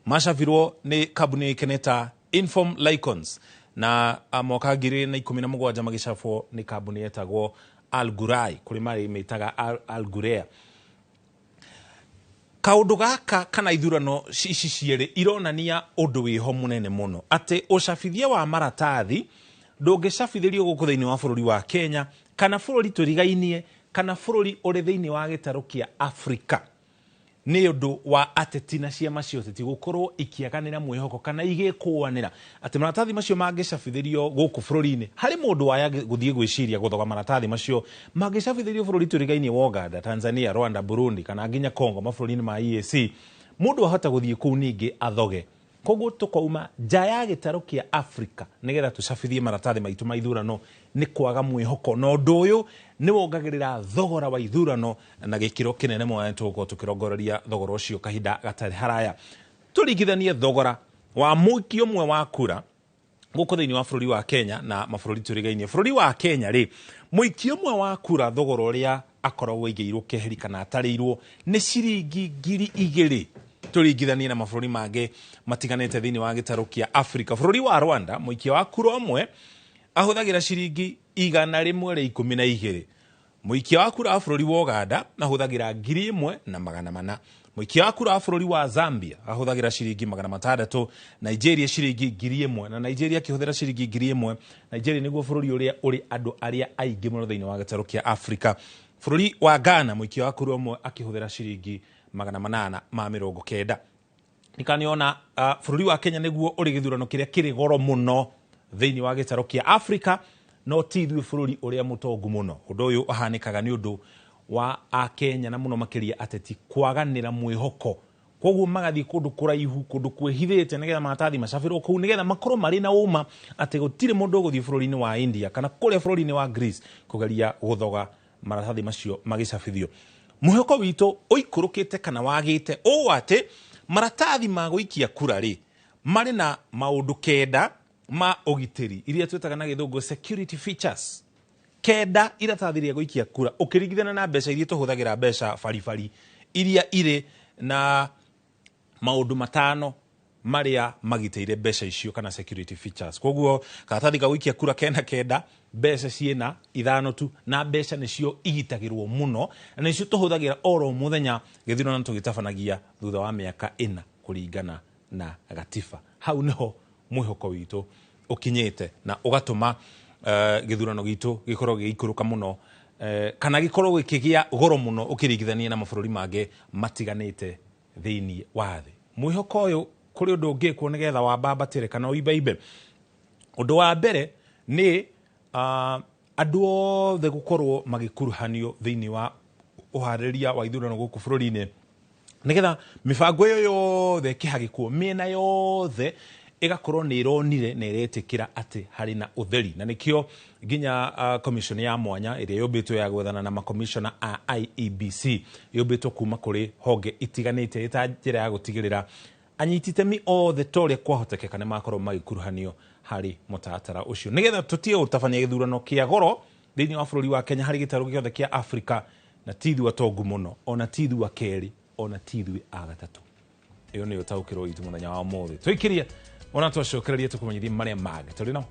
Macabirwo nĩ kambuni ĩkeneta Inform Lycons, na mwaka 2017 magĩcabwo nĩ kambuni yetagwo Algurai, kũrĩ marĩ mĩtaga Algurea. Kaũndũ gaka kana ithurano ici cierĩ ironania ũndũ wĩho mũnene mũno, atĩ ũcabithia wa maratathi ndũngĩcabithĩrio gũkũ thĩinĩ wa bũrũri wa Kenya, kana bũrũri tũrigainie, kana bũrũri ũrĩ thĩinĩ wa gĩtarũ kĩa Afrika, nĩ ũndũ wa ateti na ciama cia ũteti gũkorwo ikĩaganĩra mwĩhoko kana igĩkũanĩra atĩ maratathi macio mangĩcabithĩrio gũkũ bũrũri-inĩ. Harĩ mũndũ waya gũthiĩ gwĩciria gũthoga maratathi macio mangĩcabithĩrio bũrũri tũrigainie wa Uganda, Tanzania, Rwanda, Burundi kana nginya Congo, mabũrũri-inĩ ma EAC, mũndũ ahota gũthiĩ kũu ningĩ athoge. Koguo tũkauma nja ya gĩtarũ kĩa Afrika nĩgetha tũcabithie maratathi maitũ ma ithurano nĩ kwaga mwĩhoko, na ũndũ ũyũ nĩ wongagĩrĩra thogora wa ithurano na gĩkĩro kĩnene mũno, tũgũkorwo tũkĩrongoreria thogora ũcio kahinda gatarĩ haraya. Tũringithanie thogora wa mũikia ũmwe wa kura gũkũ thĩinĩ wa bũrũri wa Kenya na mabũrũri tũrigainie. Bũrũri wa Kenya rĩ, mũikia ũmwe wa kura thogora ũrĩa akoragwo aigĩirwo keheri kana atarĩirwo nĩ ciringi 2,000 tũringithanie na mabũrũri mangĩ matiganĩte thĩinĩ wa gĩtarũ kĩa Afrika. Bũrũri wa Rwanda, mũikia wa kura ũmwe ahũthagĩra ciringi 112. Mũikia wa kura wa bũrũri wa Uganda ahũthagĩra 1,400. Mũikia wa kura wa bũrũri wa Zambia ahũthagĩra ciringi 600, Nigeria ciringi 1,000, na Nigeria akĩhũthĩra ciringi 1,000. Nigeria nĩguo bũrũri ũrĩa ũrĩ andũ arĩa aingĩ mũno thĩinĩ wa gĩtarũ kĩa Afrika. Bũrũri wa Ghana, mũikia wa kura ũmwe akĩhũthĩra ciringi 890. Nikaniona bũrũri wa Kenya nĩguo ũrĩ gĩthurano kĩrĩa kĩrĩ goro mũno thĩinĩ wa gĩtarũ kĩa Afrika, no ti ithuĩ bũrũri ũrĩa mũtongu mũno. Ũndũ ũyũ ũhanĩkaga nĩ ũndũ wa Akenya na mũno makĩria ateti kwaganĩra mwĩhoko, koguo magathiĩ kũndũ kũraihu, kũndũ kwĩhithĩte nĩgetha maratathi macabĩrwo kũu, nĩgetha makorwo marĩ na ũma atĩ gũtirĩ mũndũ ũgũthiĩ bũrũri-inĩ wa India kana kũrĩa bũrũri-inĩ wa Greece kũgeria gũthoga maratathi macio magĩcabithio. Mwĩhoko witũ ũikũrũkĩte kana wagĩte ũũ atĩ maratathi ma gũikia kura rĩ marĩ na maũndũ 9 ma ũgitĩri iria twĩtaga na gĩthũngũ security features. 9 iratathi rĩa gũikia kura ũkĩringithana na mbeca iria tũhũthagĩra, mbeca baribari iria irĩ na maũndũ 5 marĩa magitĩire mbeca icio kana security features. Koguo karatathi ga gũikia kura kena 9, mbeca ciĩna 5 tu, na mbeca nĩcio igitagĩrwo mũno na nĩcio tũhũthagĩra oro mũthenya gĩthurano tũgĩtabanagia thutha wa mĩaka 4 kũringana na gatiba. Hau nĩho mwĩhoko witũ ũkinyĩte na ũgatũma gĩthurano gitũ gĩkorwo gĩgĩikũrũka mũno, kana gĩkorwo gĩkĩgĩa goro mũno ũkĩringithania na mabũrũri mangĩ matiganĩte thĩinĩ wa thĩ. Mwĩhoko ũyũ kũrĩ ũndũ ũngĩkwo nĩgetha wambambatĩre kana ũimbaimbe. Ũndũ wa mbere nĩ andũ othe gũkorwo magĩkuruhanio thĩinĩ wa ũharĩrĩria wa ithurano gũkũ bũrũri-inĩ, nĩgetha mĩbango ĩyo yothe ĩkĩhagĩkwo mĩena yothe ĩgakorwo nĩ ĩronire na ĩretĩkĩra atĩ harĩ na ũtheri. Na nĩkĩo nginya commission ya mwanya ĩrĩa yũmbĩtwo ya gwethana na makomishona a IEBC yũmbĩtwo kuma kũrĩ honge itiganĩte ĩta njĩra ya gũtigĩrĩra anyiti itemi othe ta ũrĩa kwahotekeka nĩ makorwo magĩkuruhanio harĩ mũtaratara ũcio, nĩgetha tũtige gũtabania gĩthurano kĩa goro thĩinĩ wa bũrũri wa Kenya harĩ gĩtarũ gĩothe kĩa Afrika, na ti ithuĩ atongu mũno, ona ti ithuĩ a kerĩ, ona ti ithuĩ a gatatũ. Ĩyo nĩyo ũtaũkĩrwo witũ mũthenya wa ũmũthĩ. Tũikĩrie ona twacokererie tũkũmenyithie marĩa mangĩ tũrĩ nao.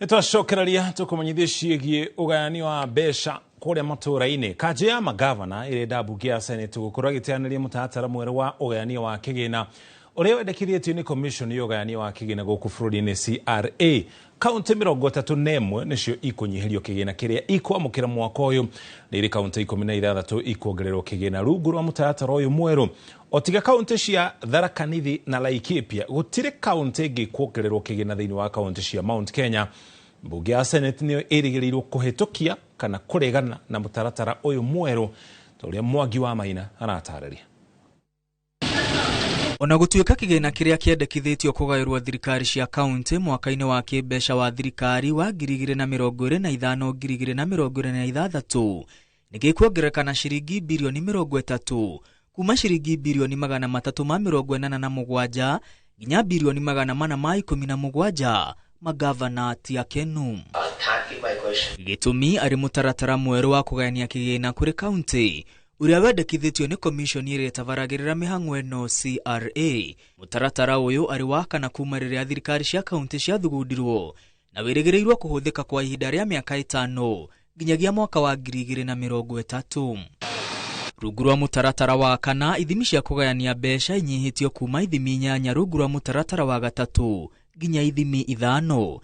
Twacokereria tũkũmenyithie ciĩgiĩ ũgayani wa mbeca kũrĩa matũũra-inĩ. Kanjũ ya magavana ĩrenda mbunge ya Senate gũkorwo ĩgĩteanĩria mũtaratara mwerũ wa ũgayania wa kĩgĩna ũrĩa wendekithĩtio nĩ Commission ya ũgayania wa kĩgĩna gũkũ bũrũri-inĩ CRA. Kaunti 31 nĩcio ikũnyihĩrio kĩgĩna kĩrĩa ikwamũkĩra mwaka ũyũ, nĩ irĩ kaunti 16 ikuongererwo kĩgĩna rungu rwa mũtaratara ũyũ mwerũ. O tiga kaunti cia Tharaka Nithi na Laikipia, gũtirĩ kaunti ĩngĩ kuongererwo kĩgĩna thĩinĩ wa kaunti cia Mount Kenya. Mbunge ya Senate nĩyo ĩrĩgĩrĩirwo kũhĩtũkia kana kũregana na mũtaratara ũyũ mwerũ, ta ũrĩa Mwangi wa Maina aratarĩria. Ona gũtuĩka kĩgĩna kĩrĩa kĩendekithĩtio kũgaĩrwo thirikari cia kaunti mwaka-inĩ wa kĩmbeca wa thirikari wa 2025 2026 nĩ gĩkuongerereka na ciringi birioni 30 kuma ciringi birioni 387 nginya birioni 417, magavana ti akenu. Gĩtũmi arĩ mũtaratara mwerũ wa kũgayania kĩgĩna kũrĩ kaunti ũrĩa wendekithĩtio nĩ komishoni ĩrĩa ĩtabaragĩrĩra mĩhang'o ĩno CRA. Mũtaratara ũyũ arĩ wa kana kuma rĩrĩa thirikari cia kaunti ciathugundirwo na wĩrĩgĩrĩirwo kũhũthĩka kwa ihinda rĩa mĩaka 5 nginyagia mwaka wa 2030. Rungu rwa mũtaratara wa kana, ithimi cia kũgayania mbeca inyihĩtio kuma ithimi 8 rungu rwa mũtaratara wa gatatũ nginya ithimi 5.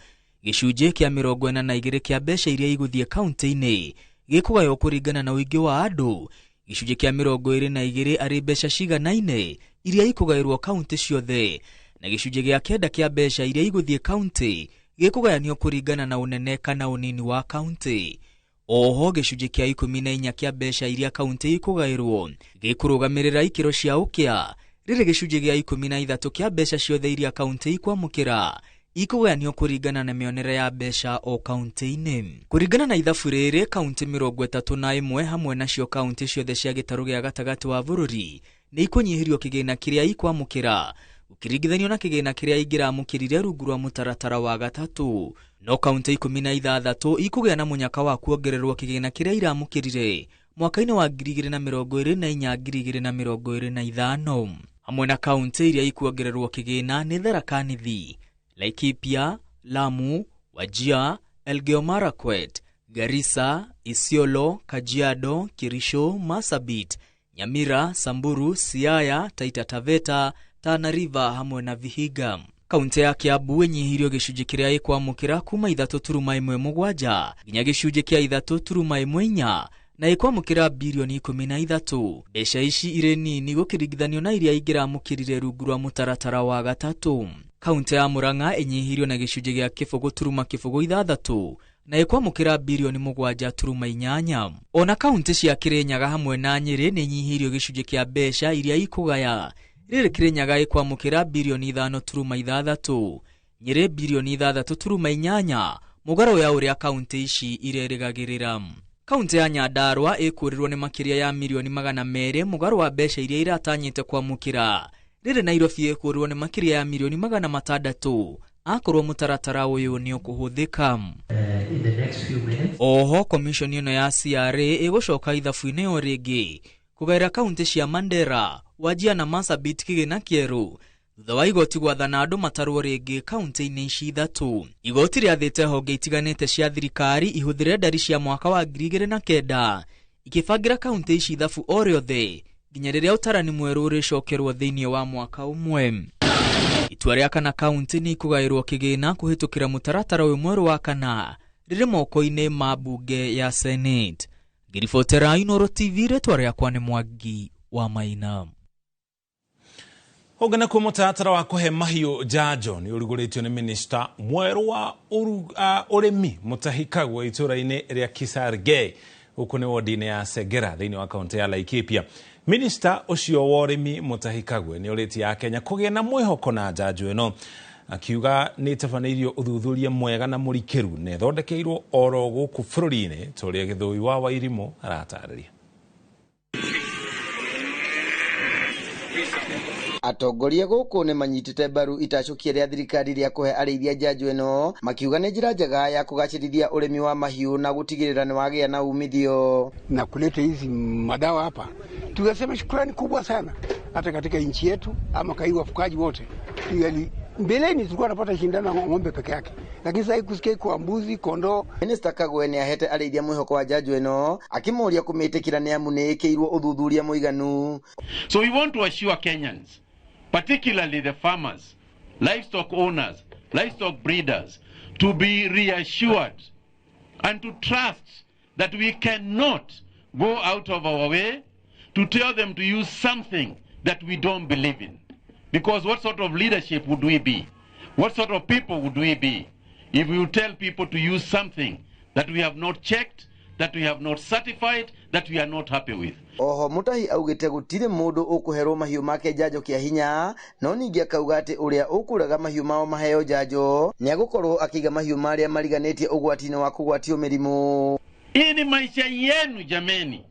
Gĩcunjĩ kĩa 42 kĩa mbeca iria igũthiĩ kaunti-inĩ gĩkũgaywo kũringana na ũingĩ wa andũ. Gĩcunjĩ kĩa 22 arĩ mbeca ciganaine iria ikũgaĩrwo kaunti ciothe, na gĩcunjĩ gĩa 9 kĩa mbeca iria igũthiĩ kaunti gĩkũgayanio kũringana na ũnene kana ũnini wa kaunti. Oho gĩcunjĩ kĩa 14 kĩa mbeca iria kaunti ikũgaĩrwo gĩkũrũgamĩrĩra ikĩro cia ũkĩa, rĩrĩ gĩcunjĩ gĩa 13 kĩa mbeca ciothe iria kaunti ikwamũkĩra ikũgayanio kũringana na mĩonere ya mbeca o kaunti-inĩ. Kũringana na ithabu rĩrĩ, kaunti 31 hamwe nacio kaunti ciothe cia gĩtarũ gĩa gatagatĩ wa bũrũri nĩ ikũnyihĩrio kĩgĩna kĩrĩa ikwamũkĩra ũkĩringithanio na kĩgĩna kĩrĩa ingĩramũkĩrire rungu rwa mũtaratara wa gatatũ. No kaunti 16 ikũgĩa na mũnyaka wa kuongererwo kĩgĩna kĩrĩa iramũkĩrire mwaka-inĩ wa 2024 2025. Hamwe na kaunti iria ikuongererwo kĩgĩna nĩ Tharaka Nithi, Laikipia, Lamu, Wajir, Elgeyo Marakwet, Garissa, Isiolo, Kajiado, Kirisho, Marsabit, Nyamira, Samburu, Siaya, Taita Taveta, Tana River hamwe na Vihiga. Kaunti ya Kiambu ĩnyihirio gĩcunjĩ kĩrĩa ĩkwamũkĩra kuma 3.17 nginya gĩcunjĩ kĩa 3.14 na ĩkwamũkĩra birioni 13. Mbeca ici irĩ nini gũkĩringithanio na iria ingĩramũkĩrire rungu rwa mũtaratara wa gatatũ. Kaunti ya Murang'a ĩnyihirio na gĩcunjĩ gĩa 0.06 na ĩkwamũkĩra birioni 7.8. Ona kaunti cia Kirinyaga hamwe na Nyĩrĩ nĩ inyihirio gĩcunjĩ kĩa mbeca iria ikũgaya, rĩrĩ Kirinyaga ĩkwamũkĩra birioni 5.6, Nyĩrĩ birioni 6.8, mũgarũ ya ũrĩa kaunti ici irerĩgagĩrĩra. Kaunti ya Nyandarua ĩkũrĩrwo nĩ makĩria ya mirioni 200 mũgarũ wa mbeca iria iratanyĩte kwamũkĩra, rĩrĩ Nairobi ĩkũrĩrwo nĩ makĩria ya mirioni 600 akorwo mũtaratara ũyũ nĩ ũkũhũthĩka. Oho komishoni ĩno ya CRA ĩgũcoka ithabu-inĩ o rĩngĩ kũgaĩra kaunti cia Mandera, Wajir na Marsabit kĩgĩna kĩerũ thutha wa igoti gwathana andũ matarwo rĩngĩ kaunti-inĩ ici ithatũ. Igoti rĩathĩte honge itiganĩte cia thirikari ihũthĩre ndari cia mwaka wa 2009 ikĩbangĩra kaunti ici ithabu o rĩothe nginya rĩrĩa ũtarani mwerũ ũrĩcokerwo thĩinĩ wa mwaka ũmwe. Itua rĩa kana kaunti nĩ ikũgaĩrwo kĩgĩna kũhĩtũkĩra mũtaratara ũyũ mwerũ wa kana rĩrĩ moko-inĩ ma mbunge ya Senate. Ngĩribotera Inooro TV, rĩtwa rĩakwa nĩ Mwangi wa Maina. Ũngana kwa mũtaratara wa kũhe mahiũ njanjo nĩ ũrugũrĩtio nĩ minista mwerũ wa ũrĩmi Mutahi Kagwe itũũra-inĩ rĩa Kisargei, gũkũ nĩ wodi-inĩ ya Segera thĩinĩ wa kaunti ya Laikipia. Minista ũcio wa ũrĩmi Mutahi Kagwe nĩ ũrĩtie Akenya kũgĩa na mwĩhoko na njanjo ĩno, akiuga nĩ ĩtabanĩirio ũthuthuria mwega na mũrikĩru na ĩthondekeirwo oro gũkũ bũrũri-inĩ, ta ũrĩa Gĩthũi wa Wairimũ aratarĩria. Atongoria gũkũ nĩ manyitĩte mbaru itacũkia rĩa thirikari rĩa kũhe arĩithia njanjo ĩno, makiuga nĩ njĩra njega ya kũgacĩrithia ũrĩmi wa mahiũ na gũtigĩrĩra nĩ wagĩa na umithio. Na kuleta hizi madawa hapa, tunasema shukrani kubwa sana hata katika nchi yetu ama kai wafukaji wote. Yaani mbeleni tulikuwa tunapata shindano ya ng'ombe peke yake, lakini sasa kusikia kwa mbuzi, kondoo. Minister Kagwe nĩ ahete arĩithia mwĩhoko wa njanjo ĩno, akĩmoria kũmĩtĩkĩra nĩ amu nĩ ĩkĩirwo ũthuthuria mũiganu. So we want to assure Kenyans, particularly the farmers, livestock owners, livestock breeders, to be reassured and to trust that we cannot go out of our way to tell them to use something that we don't believe in. Because what sort of leadership would we be? What sort of people would we be if we would tell people to use something that we have not checked, that we have not certified, that we are not happy with? Oho Mutahi augite gutire mundu ukuherwo mahiu make njanjo kia hinya, no ningi akauga ati uria ukuraga mahiu mao maheo njanjo ni agukorwo akiga mahiu maria mariganitie ugwati-ini wa kugwatio mirimu. Hii ni maisha yenu jameni,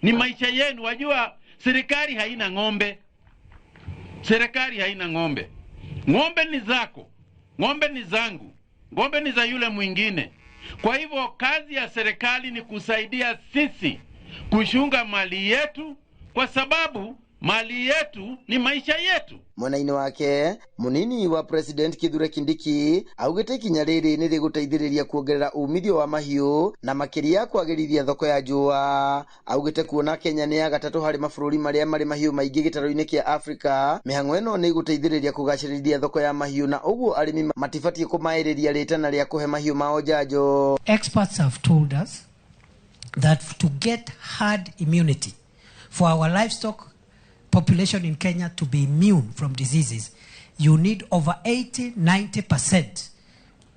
ni maisha yenu. Wajua serikali haina ng'ombe, serikali haina ng'ombe. Ng'ombe ni zako, ng'ombe ni zangu, ng'ombe ni za yule mwingine. Kwa hivyo kazi ya serikali ni kusaidia sisi kushunga mali yetu, kwa sababu mali yetu ni maisha yetu. Mwena-inĩ wake munini wa President Kithure Kindiki augĩte ikinya rĩrĩ nĩ rĩgũteithĩrĩria kuongerera umithio wa mahiũ na makĩria kwagĩrithia thoko ya njũa. Augĩte kuona Kenya nĩ ya gatatũ harĩ mabũrũri marĩa marĩ mahiũ maingĩ gĩtarũ-inĩ kĩa Afrika, mĩhang'o ĩno nĩ ĩgũteithĩrĩria kũgacĩrithia thoko ya mahiũ na ũguo arĩmi matibatiĩ kũmaĩrĩria rĩtana rĩa kũhe mahiũ mao njanjo. Experts have told us that to get herd immunity for our livestock population in Kenya to be immune from diseases, you need over 80-90%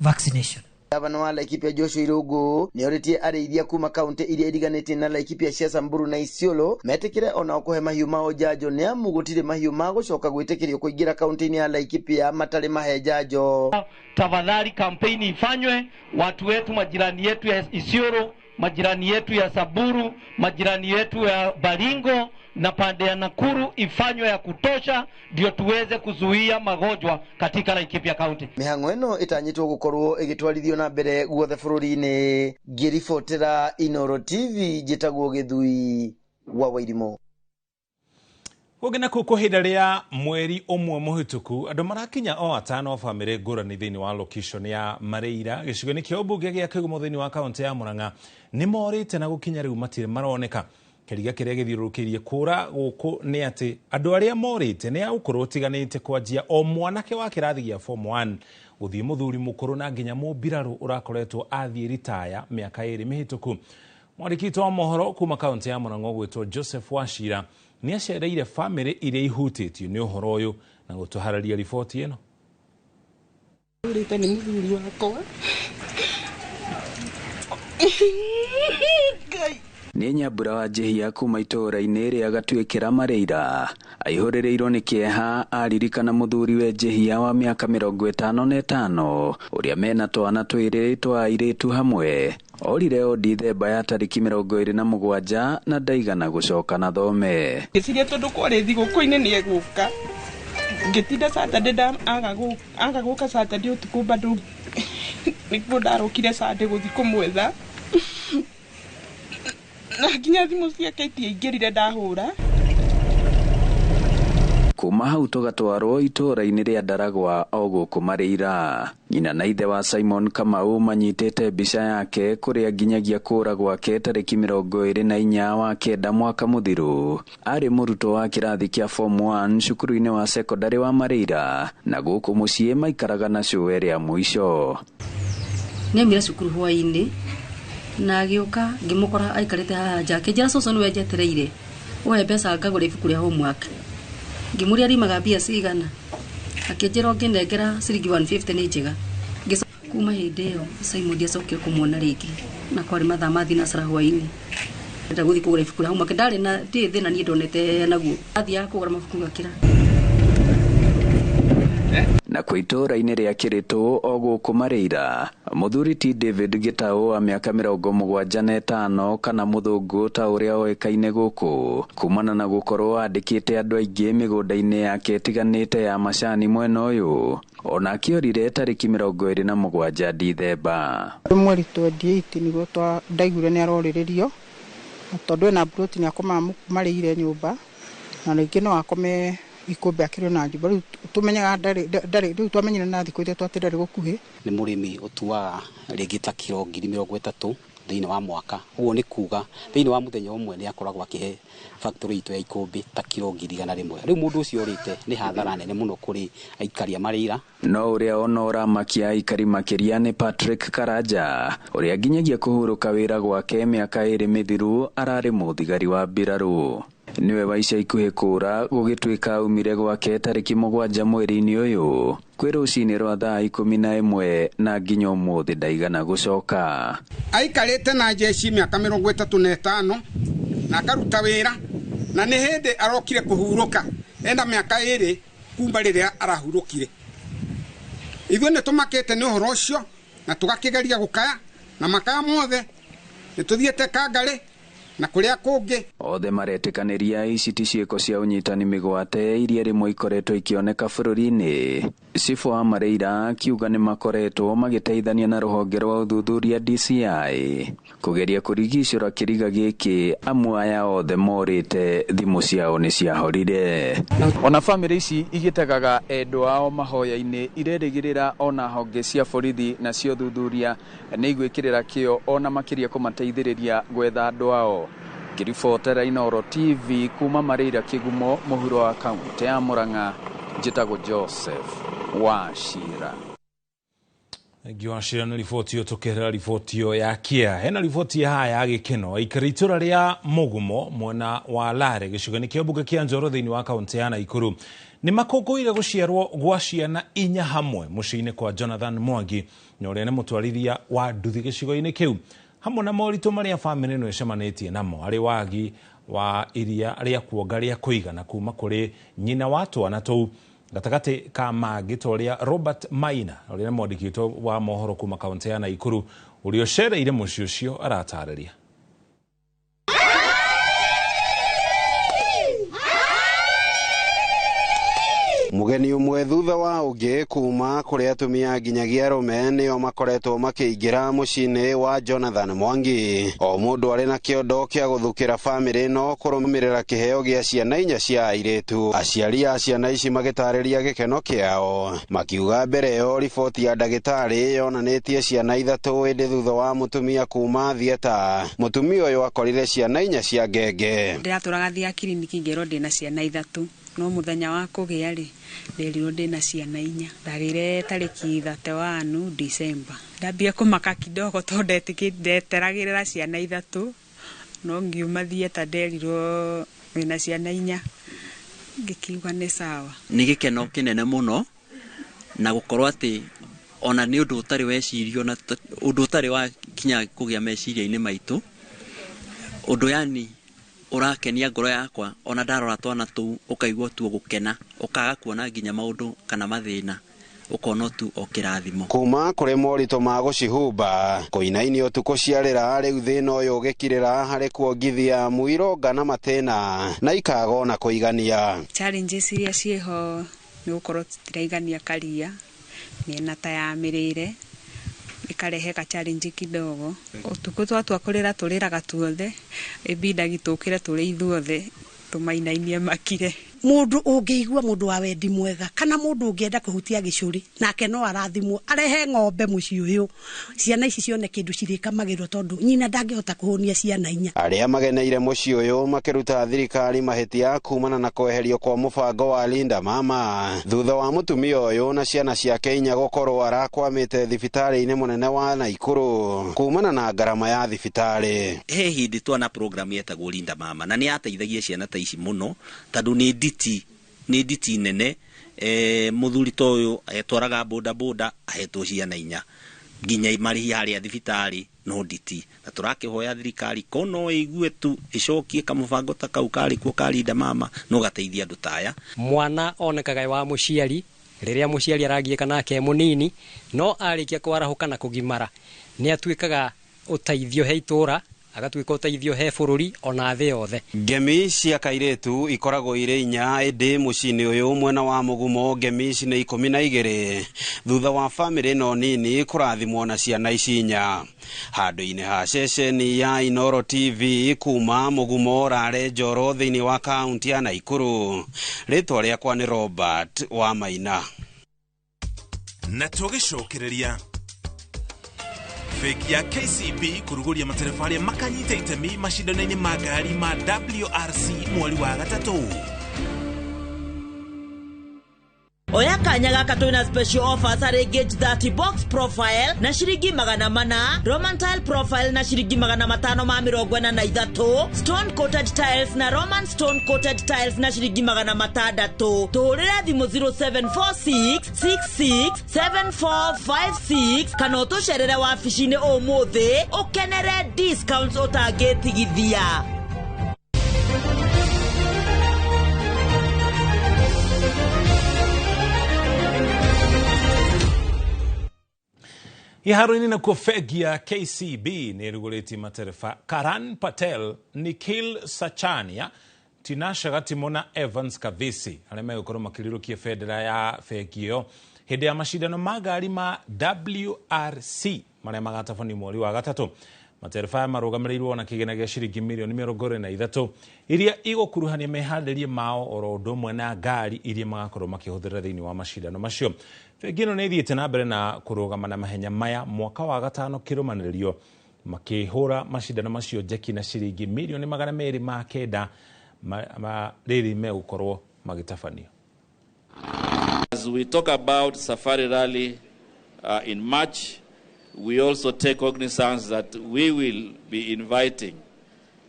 vaccination. Gavana wa Laikipia Joshua Irungu nĩorĩtie arĩithia kuma kaunti iria iriganĩtie na Laikipia cia Samburu na Isiolo metĩkĩre onao kũhe mahiũ mao njanjo nĩ amu gũtirĩ mahiũ magũcoka gwĩtĩkĩrio kũingĩra kaunti-inĩ ya Laikipia matarĩ mahe njanjo. Tafadhali kampeni ifanywe, watu wetu, majirani yetu ya Isiolo, majirani yetu ya Samburu, majirani yetu ya Baringo na pande ya Nakuru ifanywe ya kutosha, ndio tuweze kuzuia magonjwa katika Laikipia County. Mĩhang'o ĩno ĩtanyĩtwo gũkorwo ĩgĩtwarithio na mbere guothe bũrũri-inĩ. Ngĩribotera Inoro TV, njĩtagwo Gĩthui wa Wairimu. Kũngĩ na kũu kwa ihinda rĩa mweri ũmwe mũhĩtũku, andũ marakinya o atano a bamĩrĩ ngũrani thĩinĩ wa location ya Mareira gĩcigo-inĩ kĩa ũmbunge gĩa Kĩgumo thĩinĩ wa kaũntĩ ya Murang'a nĩ morĩte na gũkinya rĩu matirĩ maroneka. Kĩriga kĩrĩa gĩthiũrũrũkĩirie kũra gũkũ nĩ atĩ andũ arĩa morĩte nĩ a ũkũrũ ũtiganĩte kwanjia o mwanake wa kĩrathi gĩa form 1 gũthiĩ mũthuri mũkũrũ na nginya mũmbirarũ ũrakoretwo athiĩ ritaya mĩaka 2 mĩhĩtũku. Mwandĩki witũ wa mohoro kuma kaũntĩ ya Murang'a ũgwĩtwo Joseph Wachira nĩ acereire bamĩrĩ iria ihutĩtio nĩ ũhoro ũyũ na gũtũharĩria riboti ĩno. Ũrĩte nĩ mũthuri wakwa. Nĩ Nyambura wa Njihia kuma itũũra-inĩ rĩa Gatuĩkĩra Mareira aihũrĩrĩirwo nĩ kĩeha aririkana mũthuri we Njihia wa mĩaka 55 ũrĩa mena twana twĩrĩ twa airĩtu hamwe. Orire o Dithemba ya tarĩki 27 na ndaigana gũcoka na thome. Ngĩciria tondũ kwarĩ thigũkũ-inĩ nĩ egũka, ngĩtinda Saturday aga gũka Saturday ũtukũ bado nĩguo ndarokire Sunday gũthiĩ kũmwetha na nginya thimũ ciake itiaingĩrire ndahũra. Kuma hau tũgatwarwo itũũra-inĩ rĩa Ndaragwa o gũkũ Mareira. Nyina na ithe wa Simon Kamau manyitĩte mbica yake kũrĩa nginyagia kũra gwake tarĩki 24 wa kenda mwaka mũthiru. Arĩ mũrutwo wa kĩrathi kĩa form 1 cukuru-inĩ wa secondary wa Mareira na gũkũ mũciĩ maikaraga na cũwe rĩa mũico. Nĩaumire cukuru hwaĩ-inĩ na agĩũka ngĩmũkora aikarĩte haha nja akĩnjĩra cũcũ nĩwe njetereire ũhe mbeca ngagũre ibuku rĩa homework. Ngĩmũria rimaga mbia cigana, akĩnjĩra ũngĩnengera ciringi 150 nĩ njega. Kuma hĩndĩ ĩyo Simon ndiacokire kũmuona rĩngĩ na kwarĩ mathaa ma thinacara hwaĩ-inĩ. Ndenda gũthiĩ kũgũra ibuku rĩa homework, ndarĩ na ndirĩ thĩna niĩ ndonete naguo, athiaga kũgũra mabuku ngakĩra. Na kwa itũũra-inĩ rĩa Kĩrĩtũ o gũkũ Mareira, mũthuri ti David Gĩtaũ wa mĩaka 75 kana mũthũngũ ta ũrĩa oĩkaine gũkũ kumana na gũkorwo andĩkĩte andũ aingĩ mĩgũnda-inĩ yake ĩtiganĩte ya macani mwena ũyũ, ona akĩorire tarĩki 27 Dithemba. Mweri 28 nĩguo ndaiguire nĩ arorĩrĩrio tondũ ena mburoti nĩ akomaga Mareire nyũmba na rĩngĩ no akome ikombe akĩrĩ na nyũmba. Rĩu tũmenyaga ndarĩ, rĩu twamenyire na thikũ ithatũ atĩ ndarĩ gũkuhĩ. Nĩ mũrĩmi ũtuaga rĩngĩ ta kiro 30,000 thĩinĩ wa mwaka. Ũguo nĩ kuga thĩinĩ wa mũthenya ũmwe nĩ akoragwo akĩhe factory itũ ya ikũmbĩ ta kiro 100,000. Rĩu mũndũ ũcio ũrĩte nĩ hathara nene mũno kũrĩ aikari a Marĩira. No ũrĩa ona ũramakia aikari makĩria nĩ Patrick Karanja ũrĩa nginyagia kũhurũka wĩra gwake mĩaka 2 mĩthiru ararĩ mũthigari wa mbirarũ. Niwe wa ica ikuhĩ kũra gũgĩtuĩka aumire gwake tarĩki 7 mweri-inĩ ũyũ kwĩ rũcinĩ rwa thaa 11 na nginya ũmũthĩ ndaigana gũcoka. Aikarĩte na jeshi mĩaka 35 na akaruta wĩra na nĩ hĩndĩ arokire kũhurũka enda mĩaka 2 kumba rĩrĩa arahurũkire. Ithuĩ nĩ tũmakĩte nĩ ũhoro ũcio na tũgakĩgeria gũkaya na makaya mothe nĩ tũthiĩte Kangarĩ na kuria kũngĩ. Othe maretĩkanĩria ici ti ciĩko cia ũnyitani mĩgwate iria rĩmwe ikoretwo ikĩoneka bũrũri-inĩ. Cibũ wa Marĩira akiuga nĩ makoretwo magĩteithania na rũhonge rwa ũthuthuria DCI kũgeria kũrigicũra kĩriga gĩkĩ amu aya othe morĩte thimũ ciao nĩ ciahorire. Ona bamĩrĩ ici igĩtegaga endwa ao mahoya-inĩ irerĩgĩrĩra ona honge cia borithi na cia ũthuthuria nĩ igwĩkĩrĩra kĩo ona makĩria kũmateithĩrĩria gwetha andũ ao. Ngĩribotera Inooro TV kuma Marĩira Kĩgumo mũhuro wa kaunti ya Murang'a, njĩtagwo Joseph Wachira. Thengiũ Wachira nĩ riboti ĩyo tũkerera riboti ĩyo ya kĩa. Hena riboti haha ya gĩkeno. Aikari itũra rĩa Mũgumo mwena wa Lare gĩcigo-inĩ kĩa mbunge kĩa Njoro thĩinĩ wa kaunti ya Nakuru nĩ makũngũĩire gũciarwo gwa ciana 4 hamwe mũciĩ-inĩ kwa Jonathan Mwangi na ũrĩa nĩ mũtwarithia wa nduthi gĩcigo-inĩ kĩu hamwe na moritũ marĩa bamĩrĩ ĩno ĩcemanĩtie namo arĩ wagi wa iria rĩa kuonga rĩa kũigana kuma kũrĩ nyina wa twana tũu gatagatĩ ka mangĩ ta ũrĩa Robert Maina ũrĩa nĩ mwandĩki witũ wa mohoro kuma kaunti ya Nakuru ũrĩa ũcereire mũciĩ ũcio aratarĩria. Mũgeni ũmwe thutha wa ũngĩ kuma kũrĩ atumia nginyagia arũme nĩo makoretwo makĩingĩra mũciĩ-inĩ wa Jonathan Mwangi. O mũndũ arĩ na kĩondo kĩa gũthukĩra bamĩrĩ ĩno kũrũmĩrĩra kĩheo gĩa ciana 4 cia airĩtu. Aciari a ciana ici magĩtarĩria gĩkeno kĩao makiuga mbere ĩyo riboti ya ndagĩtarĩ yonanĩtie ciana 3 ĩndĩ thutha wa mũtumia kuma thieta mũtumia ũyũ akorire ciana 4 cia ngenge. Ndĩratũraga thia kiriniki ngĩrwo ndĩna ciana 3 no mũthenya wa kũgĩa rĩ nderirwo ndĩna ciana 4. Ndagĩire tarĩki 31 December. Ndambia kũmaka kidogo tondũ ndeteragĩrĩra ciana 3 no ngiuma thieta nderirwo wĩna ciana 4 ngĩkiuga nĩ sawa. Nĩ gĩkeno kĩnene mũno na gũkorwo atĩ ona nĩ ũndũ ũtarĩ wecirio na ũndũ ũtarĩ wa kinya kũgĩa meciria-inĩ maitũ, ũndũ yani ũrakenia ngoro yakwa ona ndarora twana tũu ũkaigua tu gũkena ũkaga kuona nginya maũndũ kana mathĩna ũkona tu o kĩrathimo. Kuma kũrĩ moritũ ma gũcihumba kũinainio ũtukũ ciarĩra rĩu thĩna ũyũ ũgĩkirĩra harĩ kuongithia mũironga na matĩna na ikaga ona kũigania. Challenges iria ciĩho nĩ gũkorwo tũtiraigania karia mĩena ta ya mĩrĩre ikarehe ka challenge kidogo. Ũtukũ twatua kũrĩra tũrĩraga tuothe ĩbindagi tũkĩre tũrĩ ithuothe tũmainainie makire. Mũndũ ũngĩigua mũndũ wa wendi mwega kana mũndũ ũngĩenda kũhutia gĩcũrĩ nake no arathimwo arehe ng'ombe mũciĩ ũyũ ciana ici cione kĩndũ cirĩkamagĩrwo tondũ nyina ndangĩhota kũhũnia ciana 4. Arĩa mageneire mũciĩ ũyũ makĩruta thirikari mahĩtia kumana na kweherio kwa mũbango wa Linda Mama thutha wa mũtumia ũyũ na ciana ciake 4 gũkorwo arakwamĩte thibitarĩ-inĩ mũnene wa Nakuru kumana na ngarama ya thibitarĩ. He hĩndĩ twana program yetagwo Linda Mama na nĩ yateithagia ciana ta ici mũno tondũ nĩ nditi nene. Mũthuri ta ũyũ etwaraga boda boda ahetwo ciana 4 nginya marĩhi harĩa thibitarĩ no nditi, na tũrakĩhoya thirikari ko no ĩigue tu ĩcokie kamũbango ta kau karĩ kuo ka Linda Mama no gateithia andũ ta aya. Mwana onekaga wa mũciari rĩrĩa mũciari aragiĩka nake mũnini no arĩkia kwarahũka na kũgimara nĩ atuĩkaga ũteithio he itũra agatuĩka ũteithio he bũrũri ona thĩ yothe. Ngemi cia kairĩtu ikoragwo irĩ 4 ĩndĩ mũciĩ-inĩ ũyũ mwena wa Mũgumo ngemi ici nĩ 12 thutha wa bamĩrĩ ĩno nini kũrathimwo na ciana ici 4. Handũ-inĩ ha ceceni ya Inooro TV kuma Mũgumo Rare Njoro thĩinĩ wa kaunti ya Nakuru, rĩtwa rĩakwa nĩ Robert wa Maina. Na tũgĩcokereria Bengi ya KCB kũrugũria matereba arĩa makanyita itemi macindano-inĩ ma ngari ma WRC mweri wa gatatũ. Oya kanya gaka twina special offers harĩ Gauge 30 box profile na ciringi 400, Roman tile profile na ciringi 543, stone coated tiles na Roman stone coated tiles na ciringi 600. Tũhũrĩre thimũ 0746 66 7456 kana ũtũcerere wabici-inĩ ũmũthĩ ũkenere discounts ũtangĩtigithia. Iharo-inĩ nakuo bengi ya KCB nĩ ĩrugũrĩtie matereba Karan Patel, Nikhil Sachania, Tinasha Gatimo na Evans Kavisi arĩa megũkorwo makĩrirũkia bendera ya bengi ĩyo hĩndĩ ya macindano ma ngari ma WRC marĩa magatabanio mweri wa gatatũ. Matereba aya marũgamĩrĩirwo na kĩgĩna gĩa ciringi mirioni 23 iria igũkuruhania meharĩrie mao oro ũndũ ũmwe na ngari iria magakorwo makĩhũthĩra thĩinĩ wa macindano macio. Bengi ĩno nĩ ĩthiĩte na mbere na kũrũgama na mahenya maya mwaka wa gatano kĩrũmanĩrĩrio makĩhũra macindano macio njeki na ciringi mirioni 209 rĩrĩ megũkorwo magĩtabanio. As we talk about Safari Rally in March, we also take cognizance that we will be inviting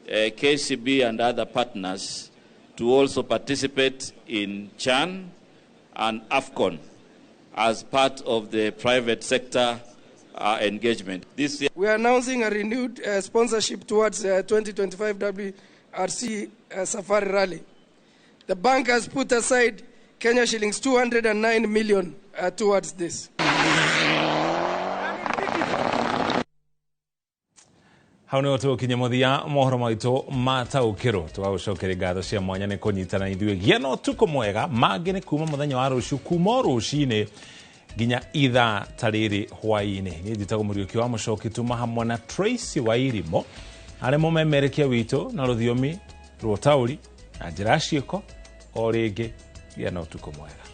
KCB and other partners to also participate in CHAN and AFCON as part of the private sector engagement. This year, we are announcing a renewed sponsorship towards 2025 WRC Safari Rally. The bank has put aside Kenya shillings 209 million towards this. Hau nĩho tũgũkinya mũthia mohoro maitũ mataũkĩrwo. Tũgagũcokeria ngatho cia mwanya nĩ kũnyitana ithuĩ. Gĩa na ũtukũ mwega. Mangĩ nĩ kuma mũthenya wa rũciũ kuma o rũcinĩ nginya ithaa ta rĩrĩ hwaĩ-inĩ. Niĩ njĩtagwo Mũriũki wa Mũcoki, tuma hamwe na Tracy Wairimo arĩa mũmemerekia witũ na rũthiomi rwa ũtaũri na njĩra ya ciĩko. O rĩngĩ gĩa na ũtukũ mwega.